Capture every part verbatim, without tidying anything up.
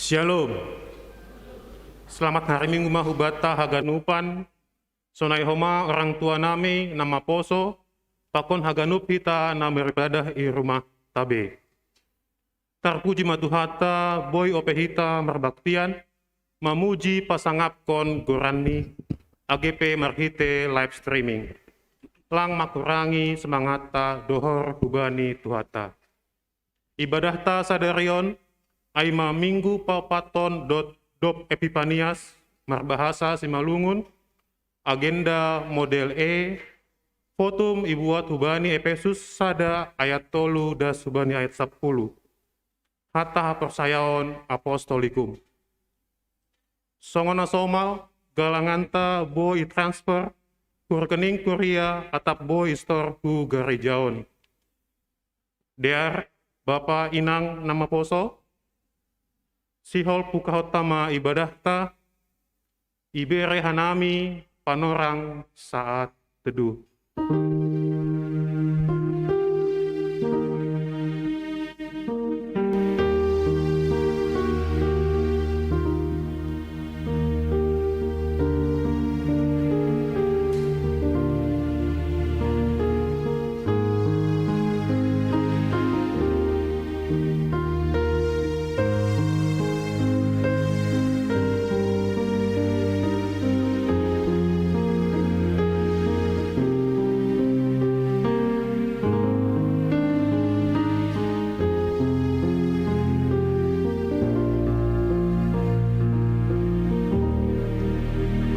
Shalom. Selamat hari Minggu ma hubata haganupan. Sonai homa orang tua nami na maposo, pakon haganup hita na meribadah i rumah tabe. Tarpuji ma Tuhanta, boi ope hita marbaktian, mamuji pasangapkon goranni, age pe marhite live streaming. Lang makurangi semangatta dohor hubani Tuhanta. Ibadahta sadari on, ai ma Minggu paopathon dohot dob Epipanias, marbahasa Simalungun, agenda model E, fotum ibuat hubani Epesus sada ayat tolu das hubani ayat sapuluh. Hata haporsayaon apostolikum. Songon na somal, galanganta boi transfer, hu rekening kuria atap boi istor hu gareja on. Dear, bapa inang na maposo, sihol pukahonta ma ibadahta, ibere hanami panorang saat teduh.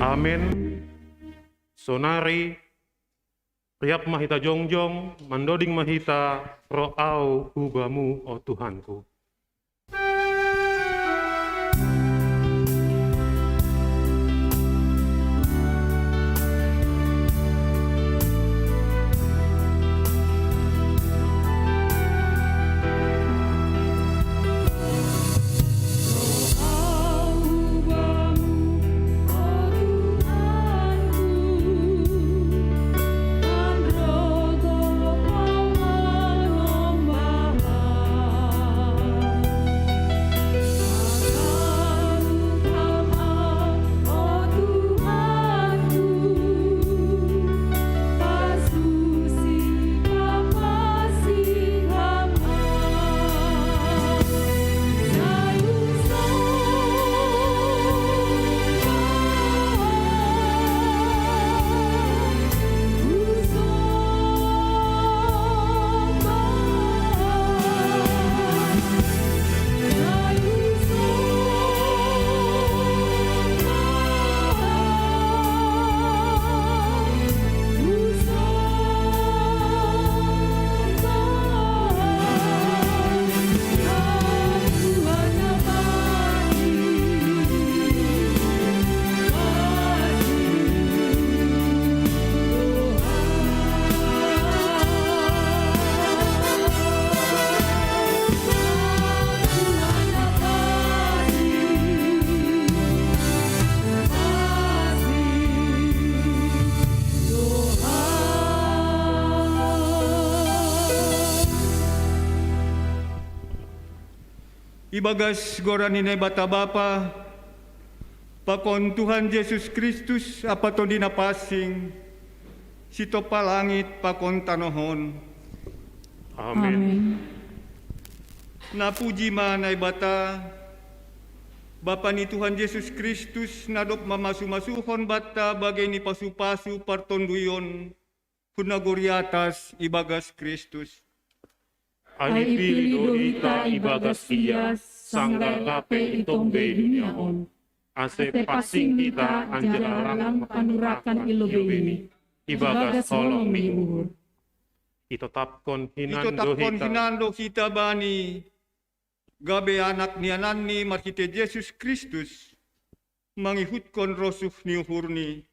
Amen. Sonari, riap ma hita jongjong, mandoding ma hita, roh au hu Bamu, o Tuhanku. Ibagas goran ni Naibata Bapa, pakon Tuhan Jesus Kristus, ampa Tondi Napansing, sitompa langit pakon tanoh on. Amen. Amen. Napuji ma Naibata, Bapa ni Tuhan Jesus Kristus, na dob mamasu-masuhon banta bagei ni pasu-pasu partonduyon, hu nagori atas ibagas Kristus. Ai pilih do hita ibagas Ia, sanggah lape itombei dunia on, ase pansing hita anjaha lang panurakan i lobeini, ibagas holong ni uhur. Itotapkon hinan do hita. Itotapkon hinan do hita Bani, gabe anak ni anakni marhitei Jesus Kristus, mangihutkon rosuh ni uhurni.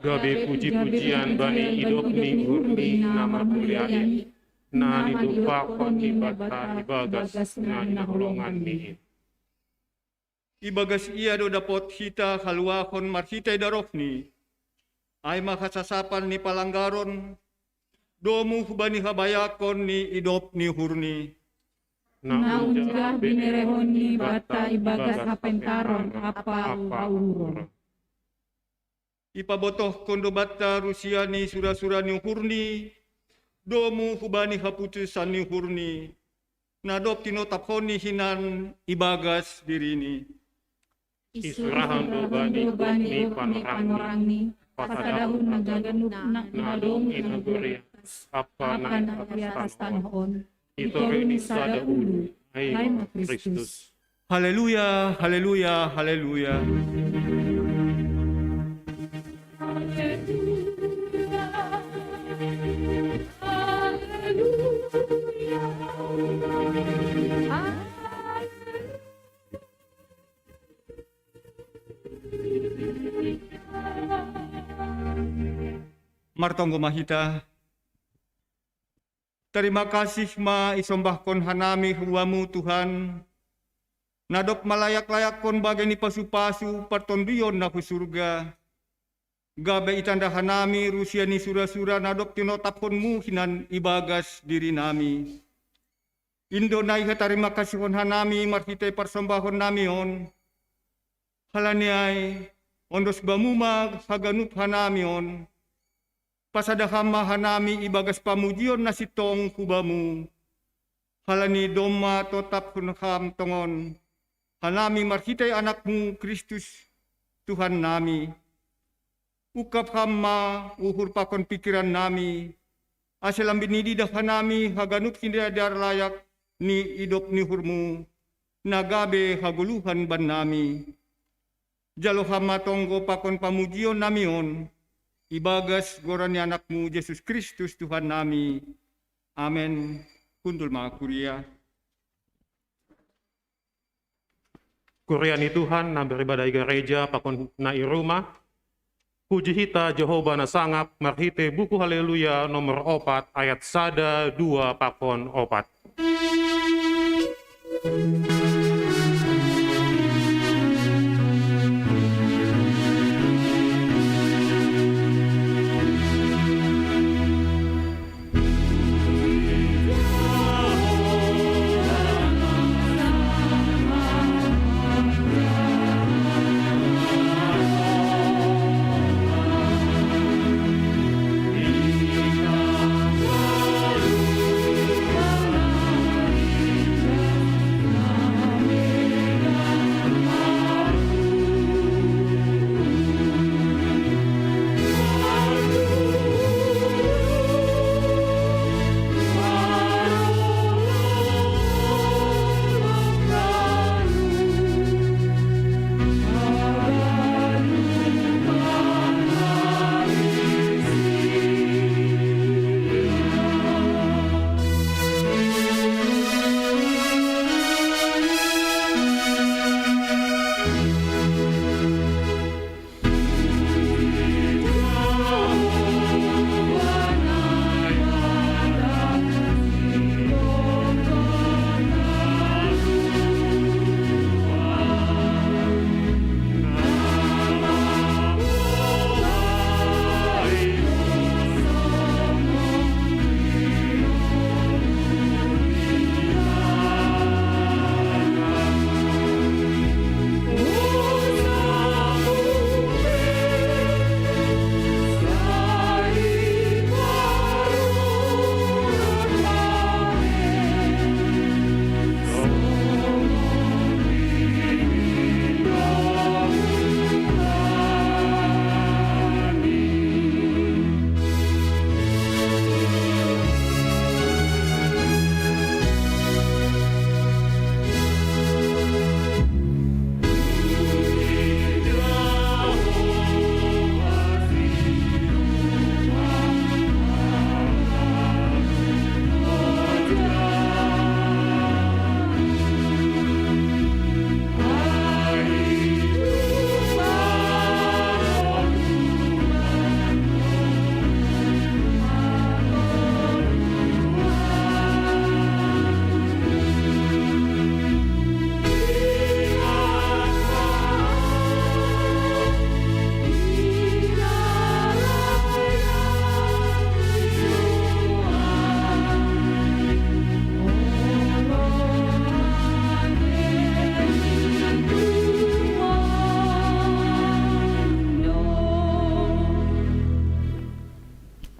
Gabe puji-pujian bani idop ni uhurni na marmulia i, na nidompakkon ni Naibata ibagas na hinaholonganni i. Ibagas Ia do dapot hita haluahon marhitei darohni, ai ma hasasapan ni palanggaron, domu hubani habayakon ni idop ni uhurni. naung jah binerehon ni banta ibagas hapentaron ampa pauhuron. Ipabotohkon do banta rusia ni sura-sura ni uhurni, domu hubani haputusan ni uhurni, na dob tinotaphonni hinan ibagas dirini. Isurahan do bani ni panorangni, pasadahon na ganup na domu i nagori, ampa na i atas tanoh on, i toruy ni sada ulu, ai ma Kristus. Haleluya, haleluya, haleluya. Martonggo ma hita. Tarima kasih ma isombahkon hanami hu Bamu, Tuhan, na dob malayak-layakkon bagei ni pasu-pasu partonduyon na hu surga, gabe itanda hanami rusia ni sura-sura na dob tinotaphonMu hinan ibagas dirinami. In do na ihatarima kasihon hanami marhitei parsombahonnami on. Halani ai, ondos Bamu ma haganup hanami on. Pasada Ham ma hanami ibagas pamujion na sintong hu Bamu. Halani domma totaphon Ham tongon hanami marhitei AnakMu Kristus, Tuhannami. Ungkap Ham ma uhur pakon pingkirannami, ase lambin ididah hanami haganup hindean-dean layak ni idop ni uhurMu, na gabe hagoluhan bannami. Jalo Ham ma tonggo pakon pamujionnami on, ibagas goran ni AnakMu Jesus Kristus Tuhannami. Amen. Hundul ma kuria. Kuria ni Tuhan na beribadah i gareja pakon na i rumah, puji hita Jahowa na sangap marhitei buku Haleluya nomor opat ayat sada, dua pakon opat.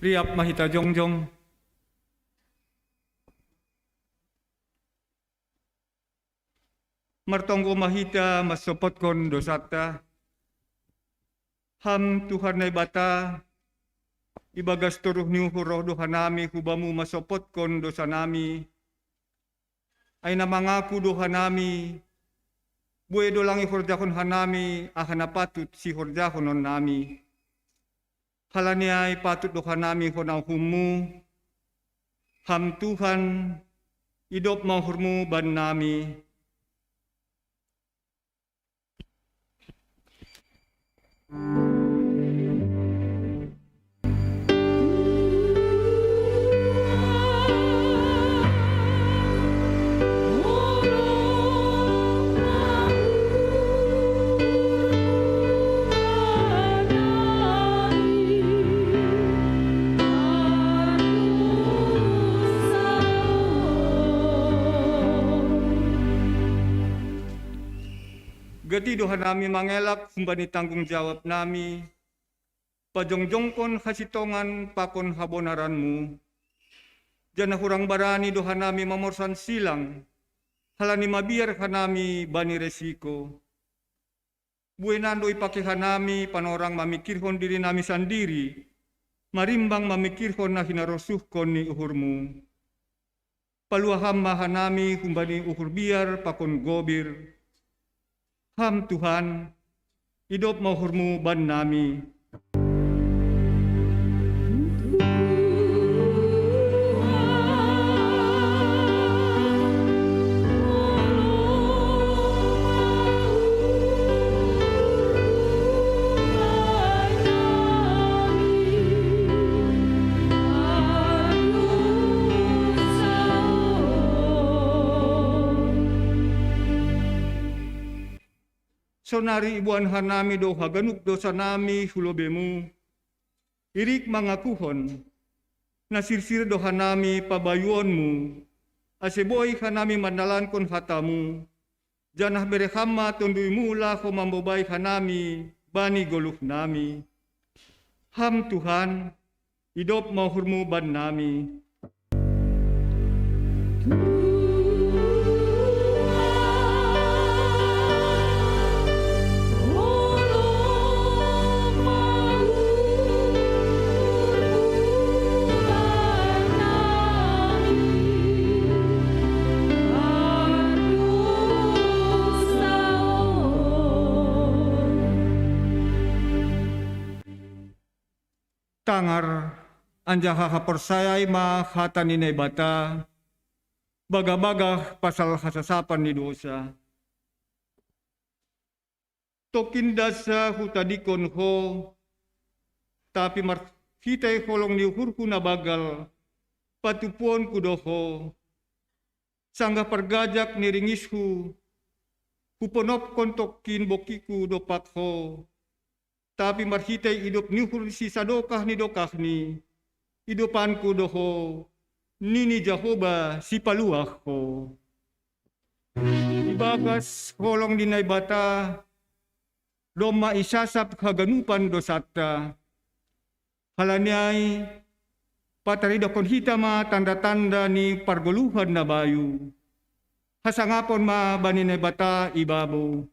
Riap ma hita jongjong. Martonggo ma hita mansopotkon dosanta. Ham Tuhan Naibata, ibagas toruh ni uhur roh do hanami hu Bamu mansopotkon dosanami. Ai na mangaku do hanami, buei do lang ihorjahon hanami aha na patut sihorjahononnami. Halani ai patut do hanami hona uhumMu. Ham Tuhan, idop ma uhurMu bannami. Gati do hanami mangelak humbani tanggung jawab nami, pajongjongkon hasintongan pakon habonaranMu. Janah hurang barani do hanami mamorsan silang, halani mabiar hanami bani resiko. Bueinan do ipake hanami panorang mamikirhon dirinami sandiri, marimbang mamikirhon na hinarosuhkon ni uhurMu. Paluah Ham ma hanami humbani uhur biar pakon gobir. Ham Tuhan, idop ma uhurMu bannami. Sonari iboan hanami do haganup dosanami hu lobeiMu, irik mangakuhon, na sirsir do hanami pabayuonMu, ase boi hanami mandalankon hataMu, janah bere Ham ma TonduyMu laho mambobai hanami bani goluhnami. Ham Tuhan, idop ma uhurMu bannami. Tangar anjaha haporsayai ma hata ni Naibata, bagah-bagah pasal hasasapan ni dousa. Tongkin das hutadingkon Ho, tapi marhitei holong ni uhurhu na banggal, patupuonku do Ho. Sanggah pargajak ni ringishu, huponopkon tongkin bongkiku dompak Ho, tapi marhitei idop ni uhur sisadokah ni dokahni, idopanku do Ho, nini Jahowa Sipaluah Ho. Ibagas holong ni Naibata domma isasap haganupan dousanta. Halani ai, pataridahkon hita ma tanda-tanda ni pargoluhan na bayu. Hasangapon ma bani Naibata i babou.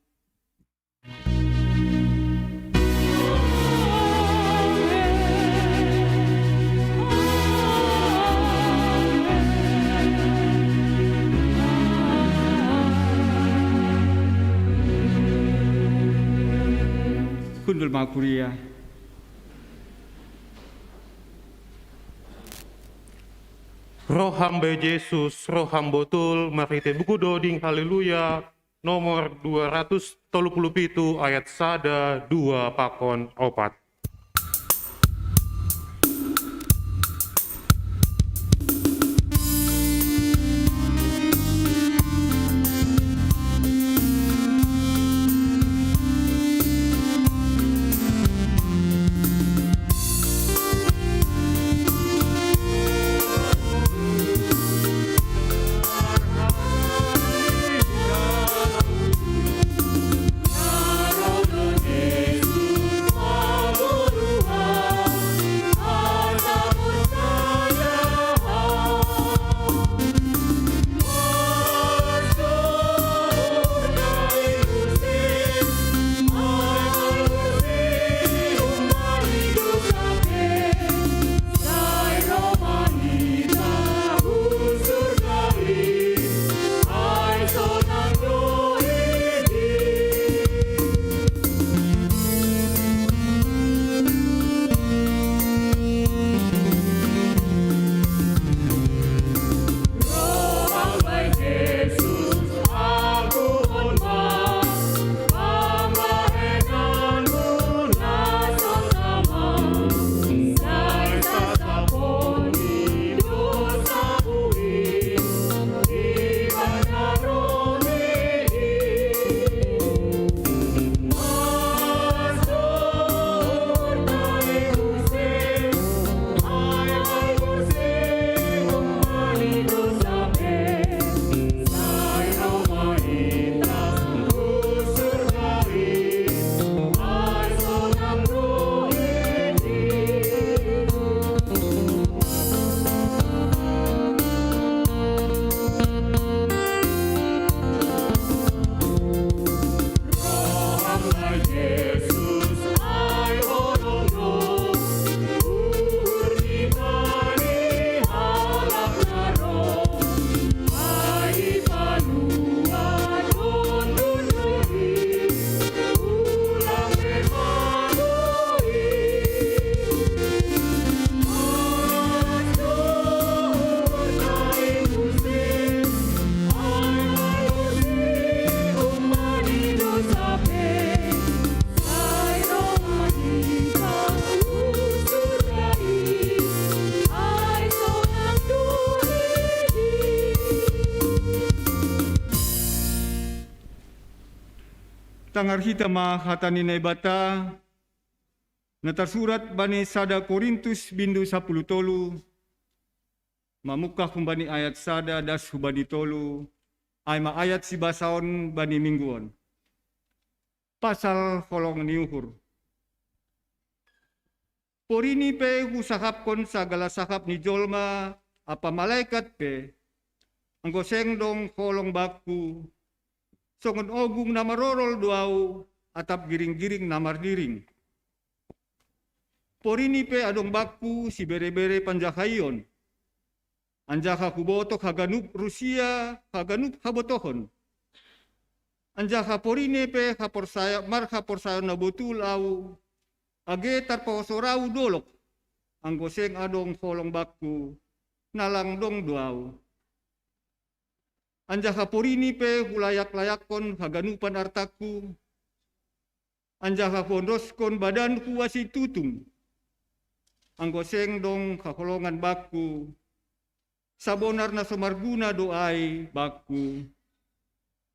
Hundul ma kuria. Roh Ham be Jesus, Roh Ham botul, marhitei buku doding Haleluya, nomor dua ratus tolu puluh pitu, ayat sada, dua pakon opat. Tangar hita ma hata ni Naibata, na tarsurat bani sada Korintus bindu sapuluh tolu, mamungkah humbani ayat sada das humbani tolu, ai ma ayat sibasaon bani mingguon. Pasal holong ni uhur. Porini pe husahapkon sagala sahap ni jolma ampa malekat pe, anggo seng dong holong bakku, songon ogung na marorol do au, atap giring-giring na mardiring. Porini pe adong bakku sibere-bere panjahaion, anjaha hubotoh haganup rusia haganup habotohon. Anjaha porini pe haporsaya marhaporsayaon na botul au, age tarpaosor au dolok, anggo seng adong holong bakku, na lang dong do au. Anjaha porini pe hulayak-layakkon haganupan artangku, anjaha huondoskon badanku asi tutung, anggo seng dong haholongan bakku, sabonar na so marguna do ai bakku.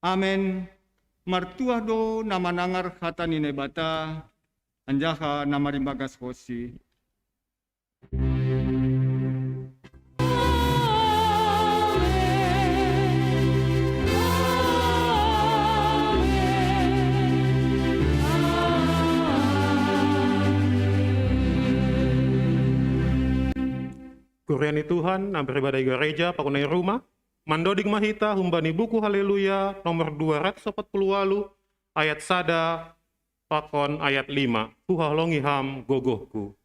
Amen. Martuah do na manangar hata ni Naibata, anjaha na marimbagas hosi. Kuria ni Tuhan, na beribadah i gereja, pakon na i rumah, mandoding ma hita humbani buku Haleluya nomor dua ratus empat puluh walu, ayat sada, pakon ayat lima, huhaholongi ham gogohku.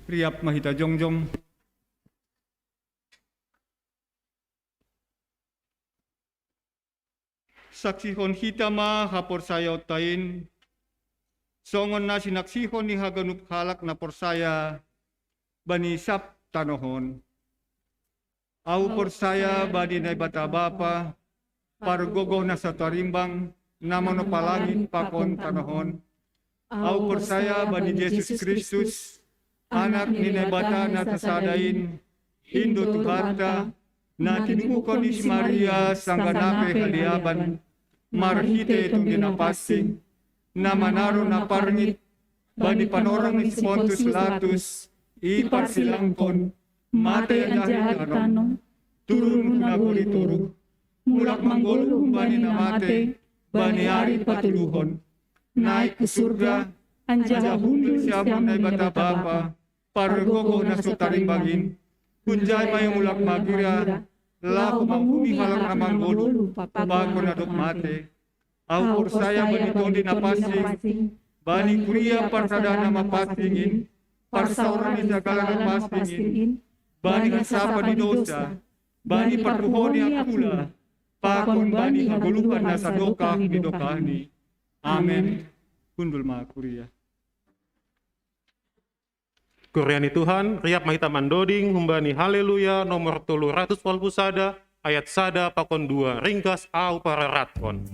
Riap ma hita jongjong. Saksihon hita ma haporsayaonta in, songon na sinaksihon ni haganup halak na porsaya bani sab tanoh on. Au porsaya bani Naibata Bapa, pargogoh na so tarimbang, na manompa langit pakon tanoh on. Au porsaya bani Jesus Kristus, Anak ni Naibata na sasada in, in do Tuhanta, na tinumukon ni si Maria sanggah na pe haliaban, marhite Tondi Napansing, na manaron na parngit, bani panorang ni si Pontus Latus, iparsilangkon, mate anjaha itanom, turun hu nagori toruh, mulak manggoluh humbani na mate, bani ari patoluhon, naik hu surga, anjaha hundul siamun Naibata Bapa, pargogoh na so tarimbang in, hunjai ma Ia mulak magira, laho manguhumi halak na manggoluh, pakon na dob mate. Au porsaya bani Tondi Napansing, bani kuria parsadaan na mapansing in, parsaoran ni sagala na pansing in, bani hasapan ni dousa, bani parpuhon ni Akula, pakon bani hagoluhan na sadokah ni dokahni. Amen. Hundul ma kuria. Kuria ni Tuhan, riap ma hita mandoding humbani Haleluya nomor tolu ratus walu pulu sada, ayat sada pakon dua, ringgas ahu pararatkon.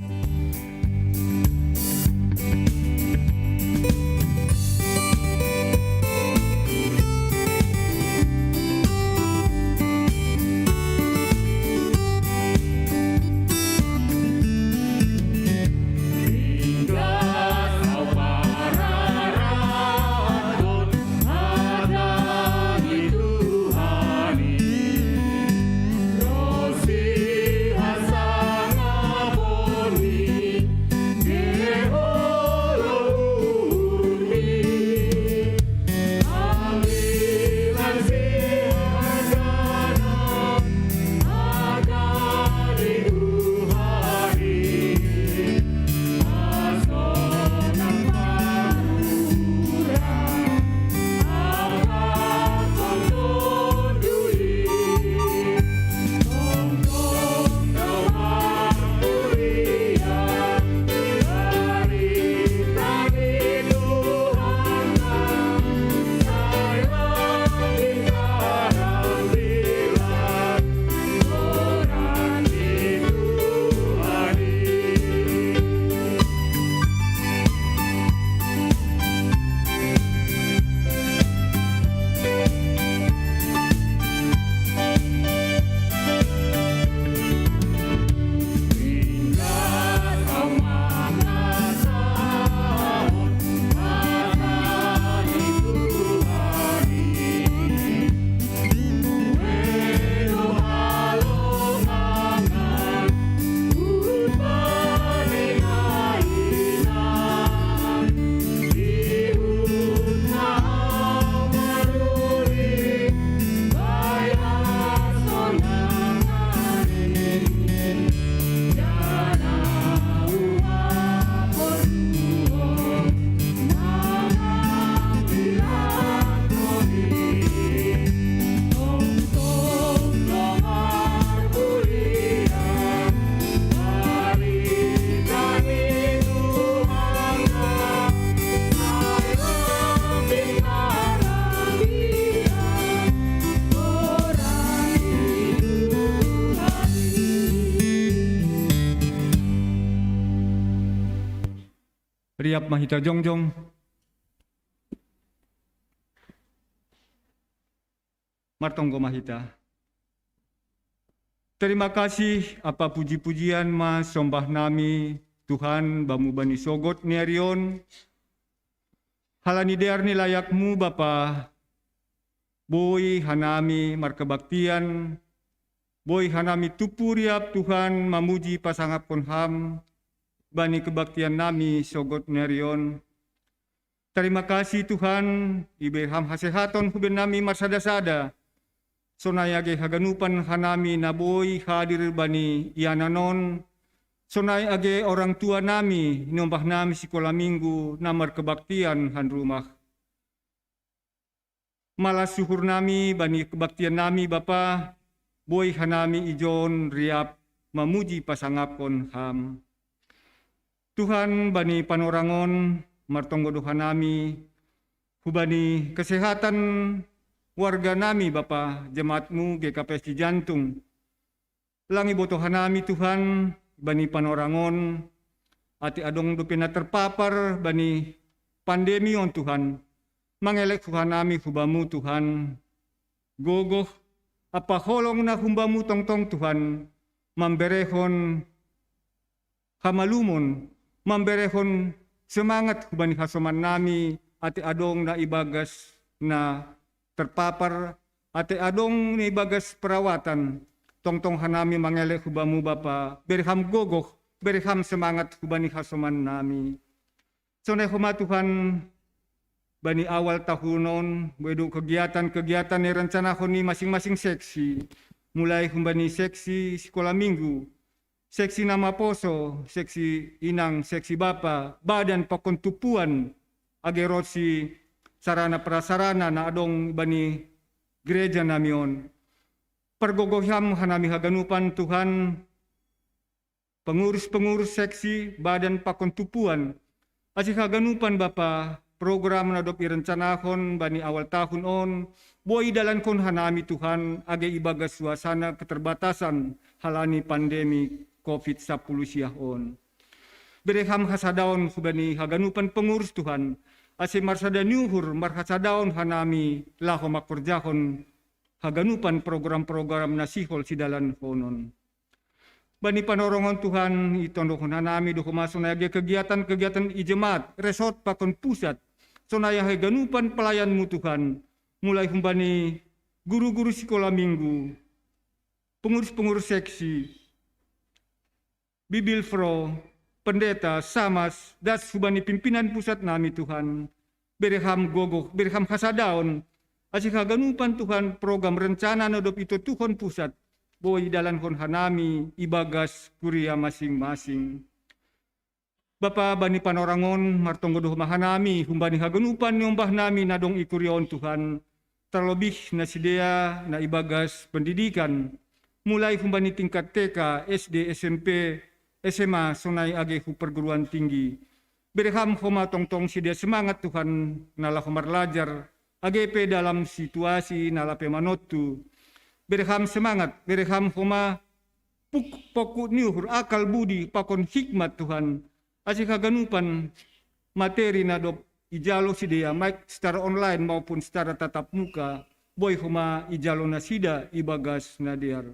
Riap ma hita jongjong. Martonggo ma hita. Terima kasih, apa puji-pujian ma sombah nami, Tuhan, bamu bani sogot ni ari on. Halani dear ni layakmu, Bapa, boi hanami markebaktian, boi hanami tumpu riap, Tuhan, mamuji pasangapkon Ham bani kebaktian nami sogot ni ari on. Terima kasih, Tuhan, ibere Ham hasehaton huben nami marsada-sada. Sonai age haganupan hanami na boi hadir bani ianan on, sonai age orang tua nami, niombah nami sikola minggu na markebaktian han rumah. Malas suhur nami bani kebaktian nami, Bapa, boi hanami ijon riap mamuji pasangapkon Ham. Tuhan, bani panorang on martonggo do hanami hubani kesehatan warga nami, Bapa, jemaat-Mu G K P S Cijantung. Lang iboto hanami, Tuhan, bani panorang on, ate adong dope na terpapar bani pandemi on, Tuhan. Mangelek hu hanami hu Bamu, Tuhan, gogoh ampa holong na hum Bamu tongtong, Tuhan, mamberehon hamalumon, mamberehon semangat hubani hasoman nami, ate adong na ibagas na terpapar, ate adong na ibagas perawatan. Tongtong hanami mangelek hu Bamu, Bapa, bere Ham gogoh, bere Ham semangat hubani hasoman nami. Sonai homa, Tuhan, bani awal tahun on, boi do kegiatan-kegiatan na irencanahon ni masing-masing seksi, mulai humbani seksi sikola minggu, seksi na maposo, seksi inang, seksi bapa, badan pakon tumpuan, age ronsi sarana prasarana na adong bani gereja nami on. Pargogohi Ham hanami haganupan Tuhan, pengurus-pengurus seksi, badan pakon tumpuan, asi haganupan Bapa, program na dob irencanahon bani awal tahun on, boi idalankon hanami Tuhan, age ibagas suasana keterbatasan halani pandemi covid sapuluh siah on. Bere Ham hasadaon hubani haganupan pengurus Tuhan, ase marsada ni uhur marhasadaon hanami laho mangkorjahon haganupan program-program na sihol sidalanhonon. Bani panorongon Tuhan, itondohon hanami do homa sonai age kegiatan-kegiatan i jemaat, resort pakon pusat, sonai age haganupan pelayanmu Tuhan, mulai humbani guru-guru sikola minggu, pengurus-pengurus seksi, bibilvro, pendeta, samas, das hubani pimpinan pusat nami Tuhan. Bere Ham gogoh, bere Ham hasadaon, asi haganupan Tuhan program rencana na dob itontuhon pusat, boi idalankon hanami ibagas kuria masing-masing. Bapa, bani panorangon, martonggo do homa hanami humbani haganupan ni ombah nami na dong i kuria on Tuhan, terlebih na sidea na ibagas pendidikan, mulai humbani tingkat T K, S D, S M P, S M A, sonai age hu perguruan tinggi. Bere Ham homa tongtong sidea semangat Tuhan, na laho marlajar, age pe dalam situasi na lape manontu. Bere Ham semangat, bere Ham homa puk-, pokut ni uhur, akal budi pakon hikmat Tuhan, asi haganupan materi na dob ijalo sidea, baik secara online maupun secara tatap muka, boi homa ijalo nasida ibagas na dear.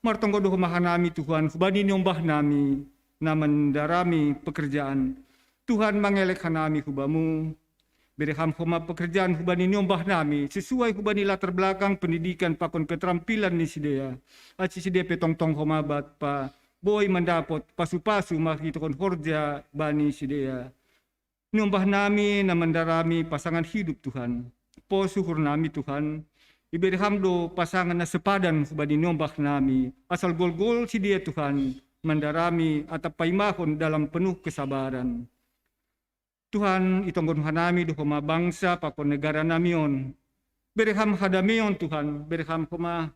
Martonggo do homa hanami Tuhan, hubani ni ombah nami, na mendarami pekerjaan. Tuhan, mangelek hanami hu Bamu, bere Ham homa pekerjaan hubani ni ombah nami, sesuai hubani latar belakang pendidikan pakon keterampilan ni sidea. Asi sidea pe tongtong homa Bapa, boi mandapot pasu-pasu marhitehon horja bani sidea. Ni ombah nami na mendarami pasangan hidup Tuhan. Pos uhur nami Tuhan, ibere Ham do pasangan na sepadan hubani ni ombah nami, asal golgol sidea Tuhan, mendarami atap paimahon dalam penuh kesabaran. Tuhan, itonggon hanami do homa bangsa pakon negara nami on. Bere Ham hadameon Tuhan, bere Ham homa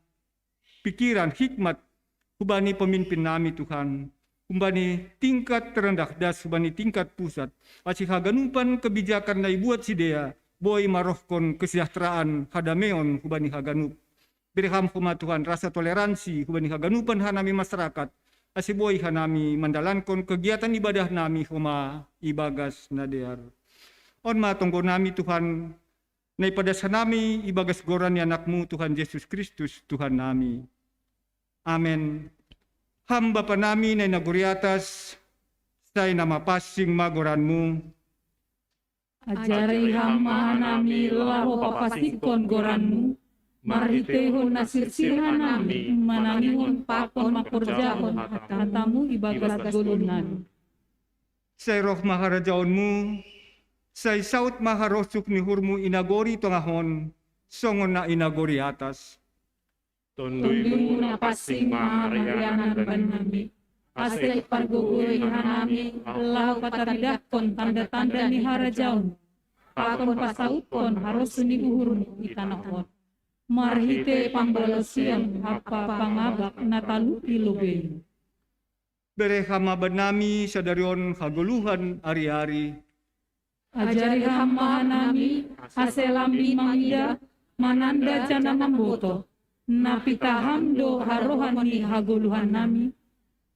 pikiran, hikmat, hubani pemimpin nami Tuhan, humbani tingkat terendah das hubani tingkat pusat, asi haganupan kebijakan na ibuat sidea, boi marohkon kesejahteraan hadameon hubani haganup. Bere Ham homa Tuhan rasa toleransi hubani haganupan hanami masyarakat, ase boi hanami mandalankon kegiatan ibadah nami homa ibagas na dear. On ma tonggo nami Tuhan, na ipadas hanami ibagas goran ni Anakmu Tuhan Jesus Kristus Tuhan nami. Amen. Ham Bapa nami na i nagori atas, sai na mapansing ma goranmu. Ajari Ham ma hanami laho papansingkon goranmu, marhiteihon na sirsir hanami manangihon pakon mangkorjahon hatamu ibagas ngolunami. Sai roh ma harajaonmu, sai saut ma harosuk ni uhurmu i nagori tongah on, songon na i nagori atas. Tonduimu na pansing ma marianan bannami, ase pargogoi hanami laho pataridahkon tanda-tanda ni harajaonmu, pakon pasautkon harosuh ni uhurmu i tanoh on, marhite pambalosian ampa pangabak na talup i lobeimu. Bere Ham ma bannami sadari on hagoluhan ari-ari. Ajari Ham ma hanami, ase lambin mangida, mananda janah mambotoh, na pitah Ham do harohan ni hagoluhannami,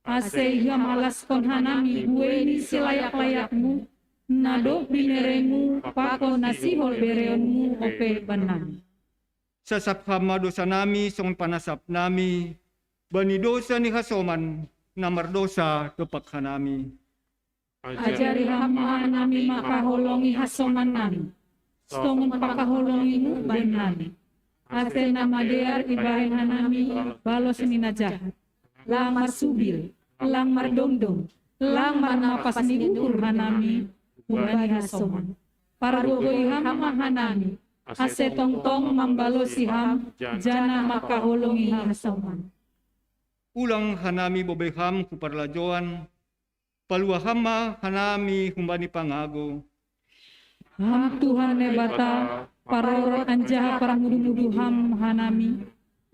ase iham alaskon hanami buei ni silayak-layakmu, na dob bineremu pakon na sihol bereonmu ope bannami. Sasap Ham ma dosanami songon panasapnami bani dosa ni hasoman na mardousa dompak hanami. Ajari Ham ma hanami mangkaholongi hasomannami, songon pangkaholongimu bannami, ase na madear ibahen hanami balos ni na jahat, lang marsubil, lang mardongdong, lang marnapas ni uhur hanami humbani hasoman. Pargogoi Ham ma hanami, ase tongtong mambalosi Ham janah mangkaholongi hasoman. Ulang hanami bobei Ham hu parlajouan, paluah Ham ma hanami humbani pangagou. Ham Tuhan Naibata, parorot anjaha parmudu-mudu Ham hanami,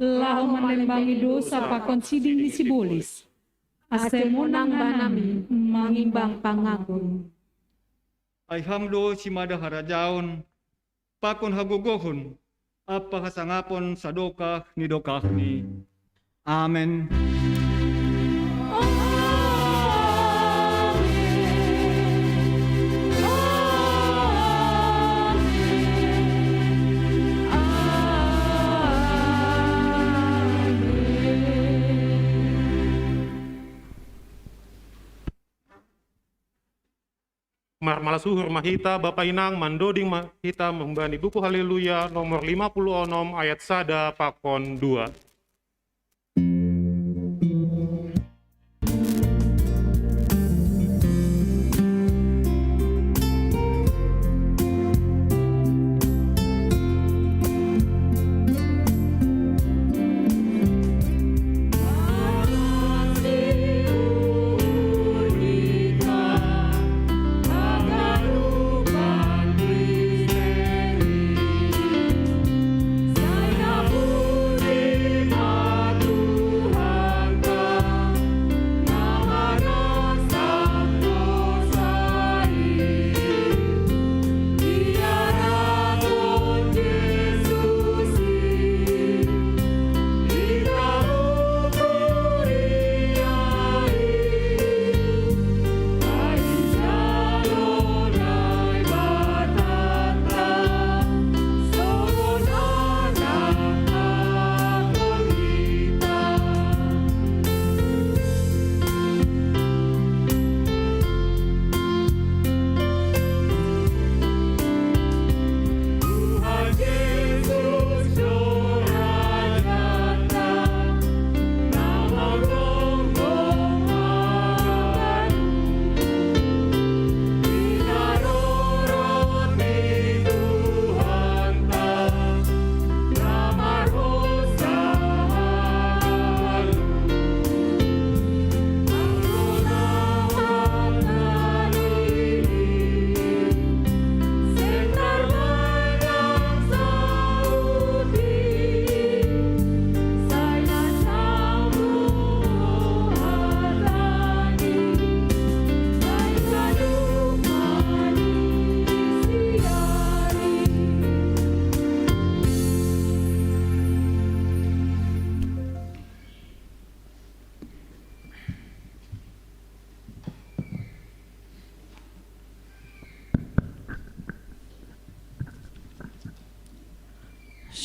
Laho malembangi dosa pakon siding ni sibolis. Ase monang banami mangimbang pangago. Ai Ham do simada harajaon, pakon hagogohon, ampa hasangapon sadokah ni dokahni. Amen. Marmalasuhur ma hita, Bapa inang, mandoding ma hita humbani buku Haleluya nomor lima puluh onom ayat sada pakon dua.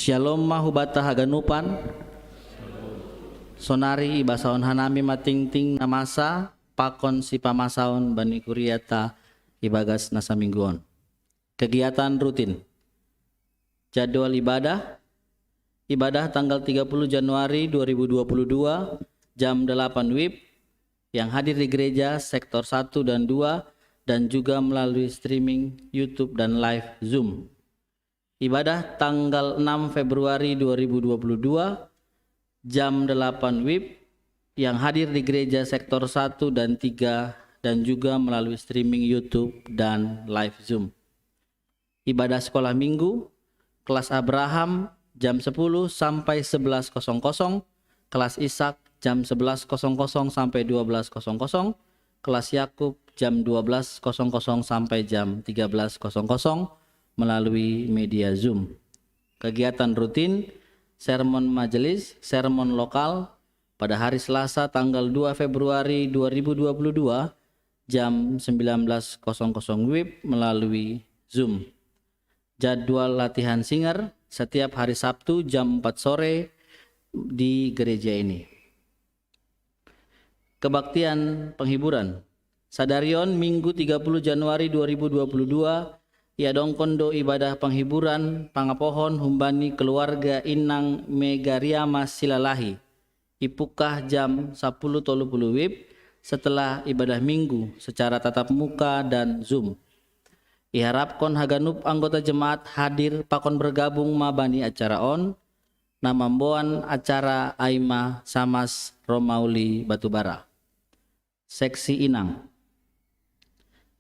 Syalom ma hubata haganupan. Sonari ibasaon hanami ma tingting na masa pakon sipamasaon bani kuriata ibagas na saminggu on. Kegiatan rutin. Jadwal ibadah. Ibadah tanggal tiga puluh Januari dua ribu dua puluh dua, jam delapan wib, yang hadir di gereja sektor satu dan dua, dan juga melalui streaming YouTube dan live Zoom. Ibadah tanggal enam Februari dua ribu dua puluh dua, jam delapan wib, yang hadir di gereja sektor satu dan tiga, dan juga melalui streaming YouTube dan live Zoom. Ibadah sekolah minggu, kelas Abraham jam sepuluh sampai sebelas kosong kosong, kelas Ishak jam sebelas kosong kosong sampai dua belas kosong kosong, kelas Yakub jam dua belas kosong kosong sampai jam tiga belas kosong kosong melalui media Zoom. Kegiatan rutin, sermon majelis, sermon lokal pada hari Selasa tanggal dua Februari dua ribu dua puluh dua jam sembilan belas kosong kosong wib melalui Zoom. Jadwal latihan singer setiap hari Sabtu jam empat sore di gereja ini. Kebaktian penghiburan. Sadari on Minggu tiga puluh Januari dua ribu dua puluh dua, iadongkon do ibadah penghiburan pangapohon humbani keluarga inang Megariama Silalahi. Ipukah jam sapuluh tolu puluh wib setelah ibadah Minggu secara tatap muka dan Zoom. Iharapkon haganup anggota jemaat hadir pakon bergabung ma bani acara on, na mamboan acara ai ma Samas Romauli Batubara. Seksi Inang.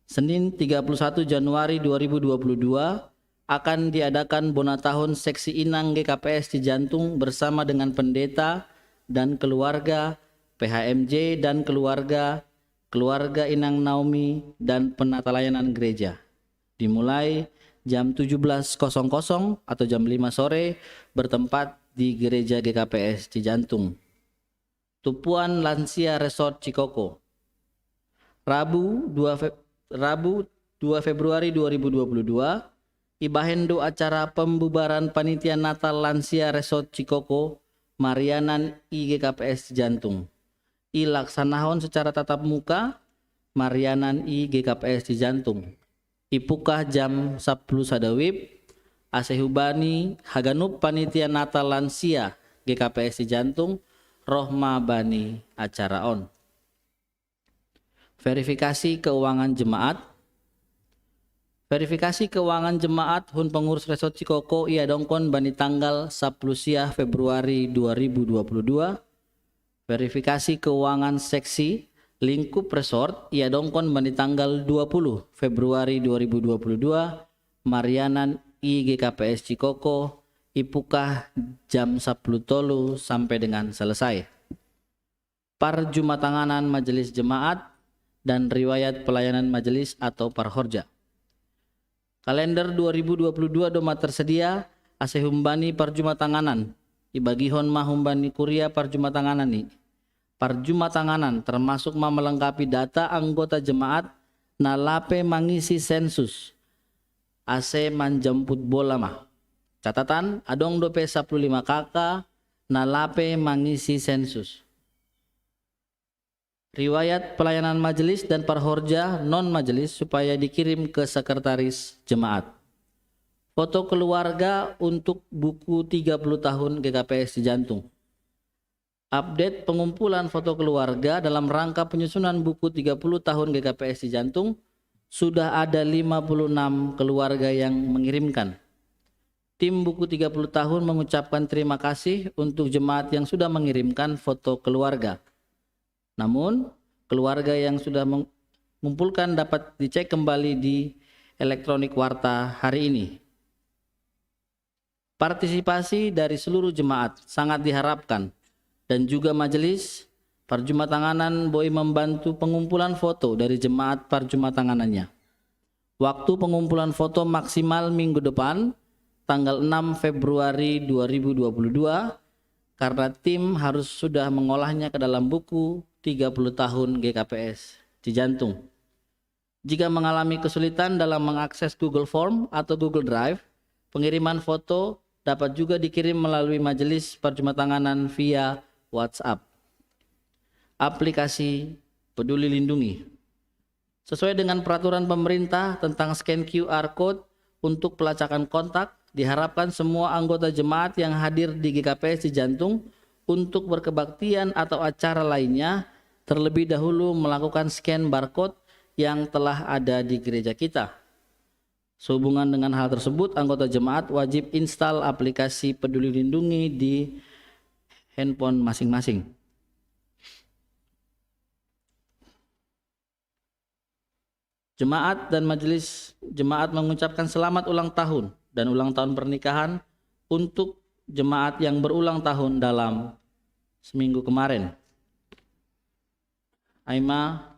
Senin tiga puluh satu Januari dua ribu dua puluh dua, akan diadakan bona tahun Seksi Inang G K P S Cijantung bersama dengan pendeta dan keluarga, P H M J dan keluarga, keluarga Inang Naomi dan penata layanan gereja. Dimulai jam tujuh belas kosong kosong atau jam lima sore, bertempat di Gereja G K P S Cijantung. Tupuan Lansia Resort Cikoko. Rabu dua Feb-, Rabu dua Februari dua ribu dua puluh dua, ibahen do acara pembubaran Panitia Natal Lansia Resort Cikoko, marianan i G K P S Cijantung. I laksanahon secara tatap muka, marianan i G K P S Cijantung. Ipukah jam sapuluh sada wib, ase hubani haganup Panitia Natal Lansia G K P S Cijantung roh ma bani acara on. Verifikasi keuangan jemaat. Verifikasi keuangan jemaat hun pengurus Resort Cikoko iadongkon bani tanggal sapuluh sia Februari dua ribu dua puluh dua. Verifikasi keuangan seksi lingkup resort iadongkon bani tanggal dua puluh Februari dua ribu dua puluh dua, marianan i G K P S Cikoko, ipukah jam sapuluh tolu sampai dengan selesai. Parjumatanganan majelis jemaat dan riwayat pelayanan majelis atau parhorja. Kalender dua ribu dua puluh dua do ma tersedia, ase humbani parjumatanganan, ibagihon ma humbani kuria parjumatanganan i. Parjumatanganan termasuk ma melengkapi data anggota jemaat na lape mangisi sensus, ase manjamput bola ma. Catatan, adong dope sapuluh lima K K na lape mangisi sensus. Riwayat pelayanan majelis dan parhorja non majelis supaya dikirim ke sekretaris jemaat. Foto keluarga untuk buku tiga puluh tahun G K P S Cijantung. Update pengumpulan foto keluarga dalam rangka penyusunan buku tiga puluh tahun G K P S Cijantung, sudah ada lima puluh enam keluarga yang mengirimkan. Tim buku tiga puluh tahun mengucapkan terima kasih untuk jemaat yang sudah mengirimkan foto keluarga. Namun, keluarga yang sudah mengumpulkan dapat dicek kembali di elektronik warta hari ini. Partisipasi dari seluruh jemaat sangat diharapkan, dan juga majelis parjumatanganan boi membantu pengumpulan foto dari jemaat parjumatanganannya. Waktu pengumpulan foto maksimal minggu depan, tanggal enam Februari dua ribu dua puluh dua, karena tim harus sudah mengolahnya ke dalam buku tiga puluh tahun G K P S Cijantung. Jika mengalami kesulitan dalam mengakses Google Form atau Google Drive, pengiriman foto dapat juga dikirim melalui majelis parjumatanganan via WhatsApp. Aplikasi Peduli Lindungi. Sesuai dengan peraturan pemerintah tentang scan Q R code untuk pelacakan kontak, diharapkan semua anggota jemaat yang hadir di G K P S Cijantung untuk berkebaktian atau acara lainnya terlebih dahulu melakukan scan barcode yang telah ada di gereja kita. Sehubungan dengan hal tersebut, anggota jemaat wajib install aplikasi Peduli Lindungi di handphone masing-masing. Jemaat dan majelis jemaat mengucapkan selamat ulang tahun dan ulang tahun pernikahan untuk jemaat yang berulang tahun dalam seminggu kemarin. Aima,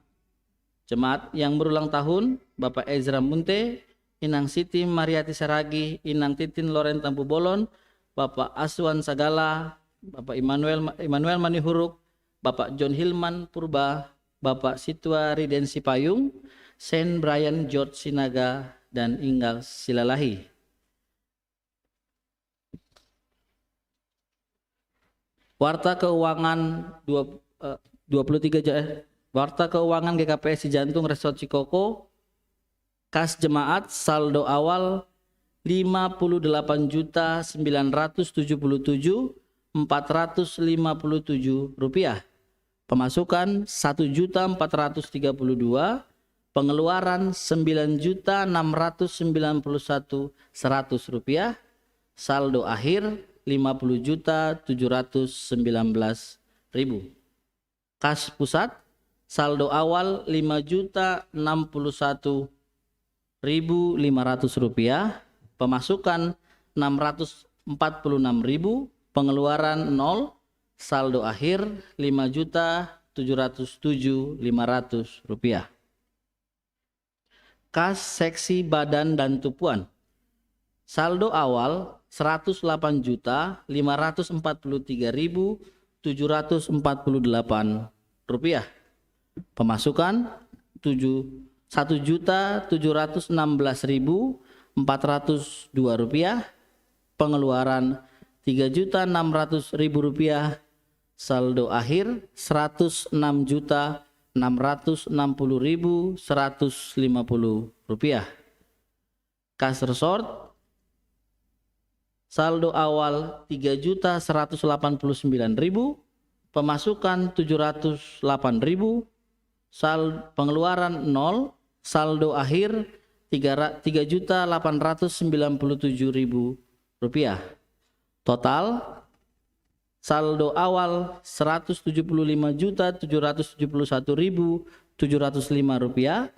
jemaat yang berulang tahun, Bapak Ezra Munte, Inang Siti Mariati Saragi, Inang Titin Loren Tampubolon, Bapak Aswan Sagala, Bapak Immanuel, Immanuel Manihuruk, Bapak John Hilman Purba, Bapak Situa Riden Sipayung, Saint Brian George Sinaga, dan Inggal Silalahi. Warta keuangan dua, eh, dua puluh tiga ja-, eh, warta keuangan G K P S Cijantung Resort Cikoko, kas jemaat saldo awal lima puluh delapan juta sembilan ratus tujuh puluh tujuh empat ratus lima puluh tujuh rupiah. Pemasukan satu juta empat ratus tiga puluh dua, pengeluaran sembilan juta enam ratus sembilan puluh satu seratus rupiah, saldo akhir lima puluh juta tujuh ratus sembilan belas ribu. Kas pusat, saldo awal lima juta enam puluh satu ribu lima ratus rupiah, Pemasukan enam ratus empat puluh enam ribu, pengeluaran nol, saldo akhir lima juta tujuh ratus tujuh lima ratus rupiah. Kas seksi badan dan tupuan. Saldo awal seratus delapan juta lima ratus empat puluh tiga ribu tujuh ratus empat puluh delapan rupiah. Pemasukan tujuh, satu juta tujuh ratus enam belas ribu empat ratus dua rupiah. Pengeluaran tiga juta enam ratus ribu rupiah. Saldo akhir seratus enam juta enam ratus enam puluh ribu seratus lima puluh rupiah. Kas resort, saldo awal tiga juta seratus delapan puluh sembilan ribu, pemasukan tujuh ratus delapan ribu, sal pengeluaran nol, saldo akhir tiga juta delapan ratus sembilan puluh tujuh ribu rupiah. Total, saldo awal seratus tujuh puluh lima juta tujuh ratus tujuh puluh satu ribu tujuh ratus lima rupiah,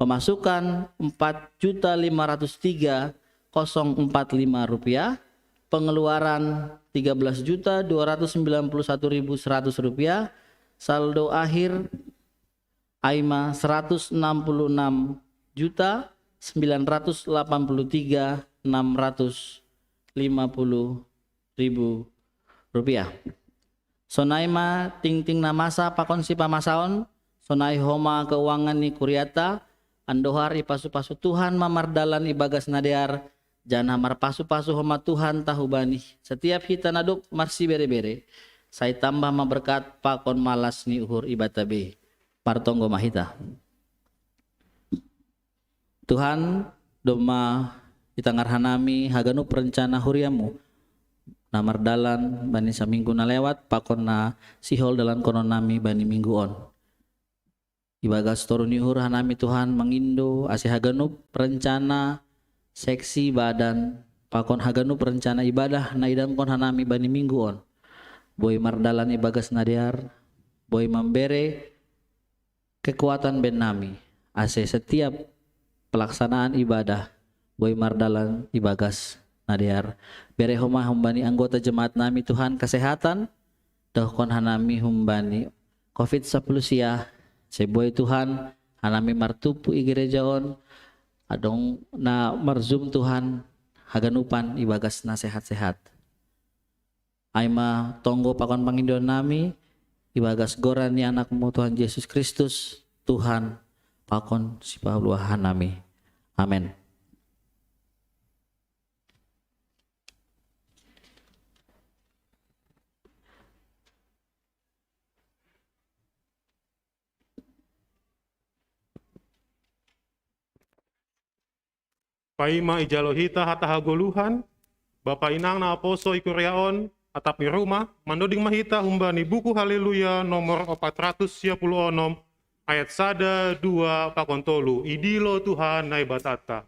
pemasukan empat juta lima ratus tiga kosong empat lima rupiah, pengeluaran tiga belas juta dua ratus sembilan puluh satu ribu seratus rupiah, saldo akhir AIMA seratus enam puluh enam juta sembilan ratus delapan puluh tiga enam ratus lima puluh ribu rupiah. Sonai ma tingting na masa pakon sipamasaon, sonai homa keuangan ni kuriata, andohar ipasu-pasu Tuhan ma mardalan ibagas na dear, janah marpasu-pasu homa Tuhan tahubani setiap hita na dob marsibere-bere, sai tambah ma berkat pakon malas ni uhur ibata be. Martonggo ma hita. Tuhan, domma itangar hanami haganup rencana huriamu na mardalan bani saminggu na lewat pakon na sihol dalankonon nami bani minggu on. Ibagas toru ni uhur hanami Tuhan mangindo ase haganup rencana seksi badan pakon haganup rencana ibadah na idamkon hanami bani minggu on boi mardalan ibagas na dear, boi mambere kekuatan bennami, ase setiap pelaksanaan ibadah boi mardalan ibagas na dear. Bere homa humbani anggota jemaat nami Tuhan kesehatan, dohkon hanami humbani covid sepuluh sia, seboi Tuhan hanami martumpu i gereja on, adong na marzum Tuhan haganupan ibagas na sehat-sehat. Ai ma tonggo pakon pangindoan nami ibagas goran ni anakmu Tuhan Yesus Kristus, Tuhan pakon sipaluahan nami. Amen. Paima ijalo hita hata hagoluhan, Bapa inang na aposo i kuria on, atap ni rumah, mandoding ma hita humbani buku Haleluya nomor opat ratus sia puluh onom, ayat sada, dua pakon tolu, idilo Tuhan Naibatanta.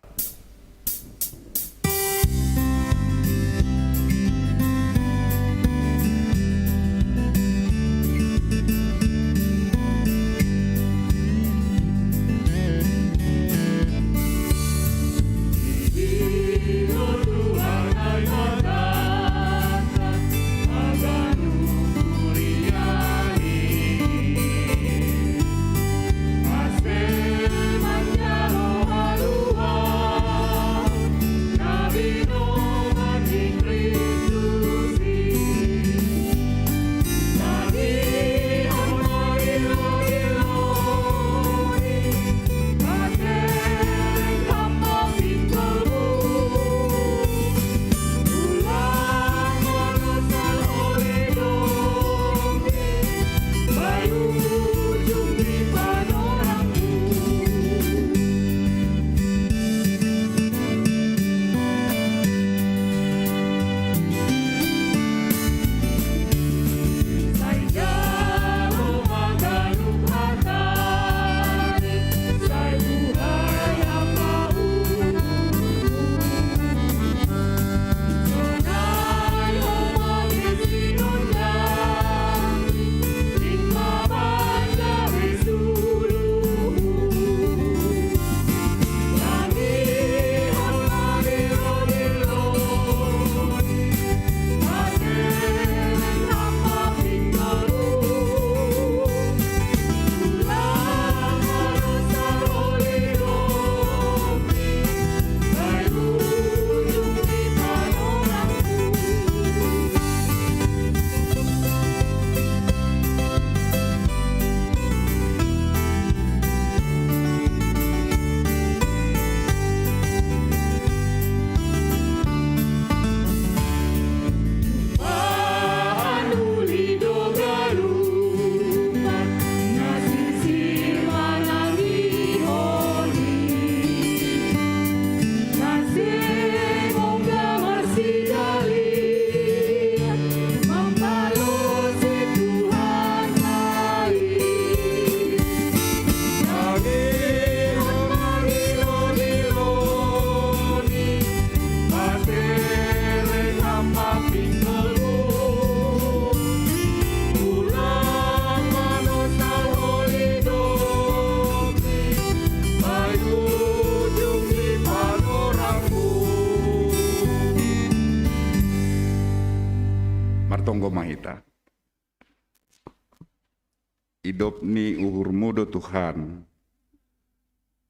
Idop ni uhur-Mu do Tuhan,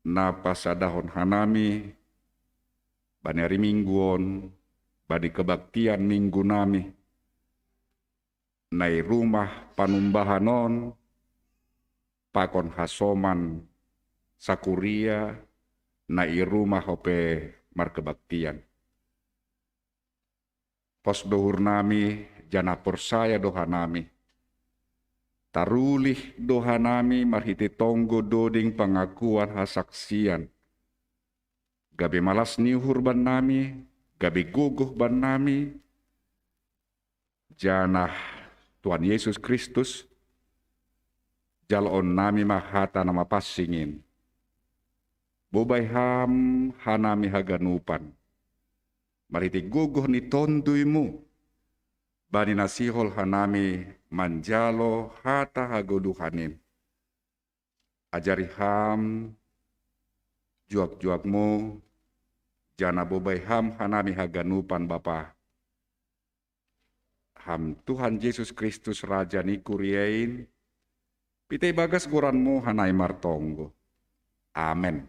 na pasadahon hanami bani ari Minggu on, bani kebaktian Minggu nami, na i rumah panumbahan on, pakon hasoman sakuria, na i rumah ope markebaktian. Pos do uhur nami, janah porsaya do hanami. Tarulih do hanami marhitei tonggo doding pangakuan hasaksian. Gabe malas ni uhur bannami, gabe gogoh bannami, janah Tuhan Yesus Kristus, jaloon nami ma hata na mapansing in. Bobai Ham hanami haganupan, marhitei gogoh ni Tonduy-Mu, bani na sihol hanami manjalo hata hagoluhan in. Ajari Ham juak-juak-Mu, janah bobai Ham hanami haganupan, Bapa. Ham Tuhan Yesus Kristus, Raja ni kuria in, pitei bagas goran-Mu hanami martonggo. Amen.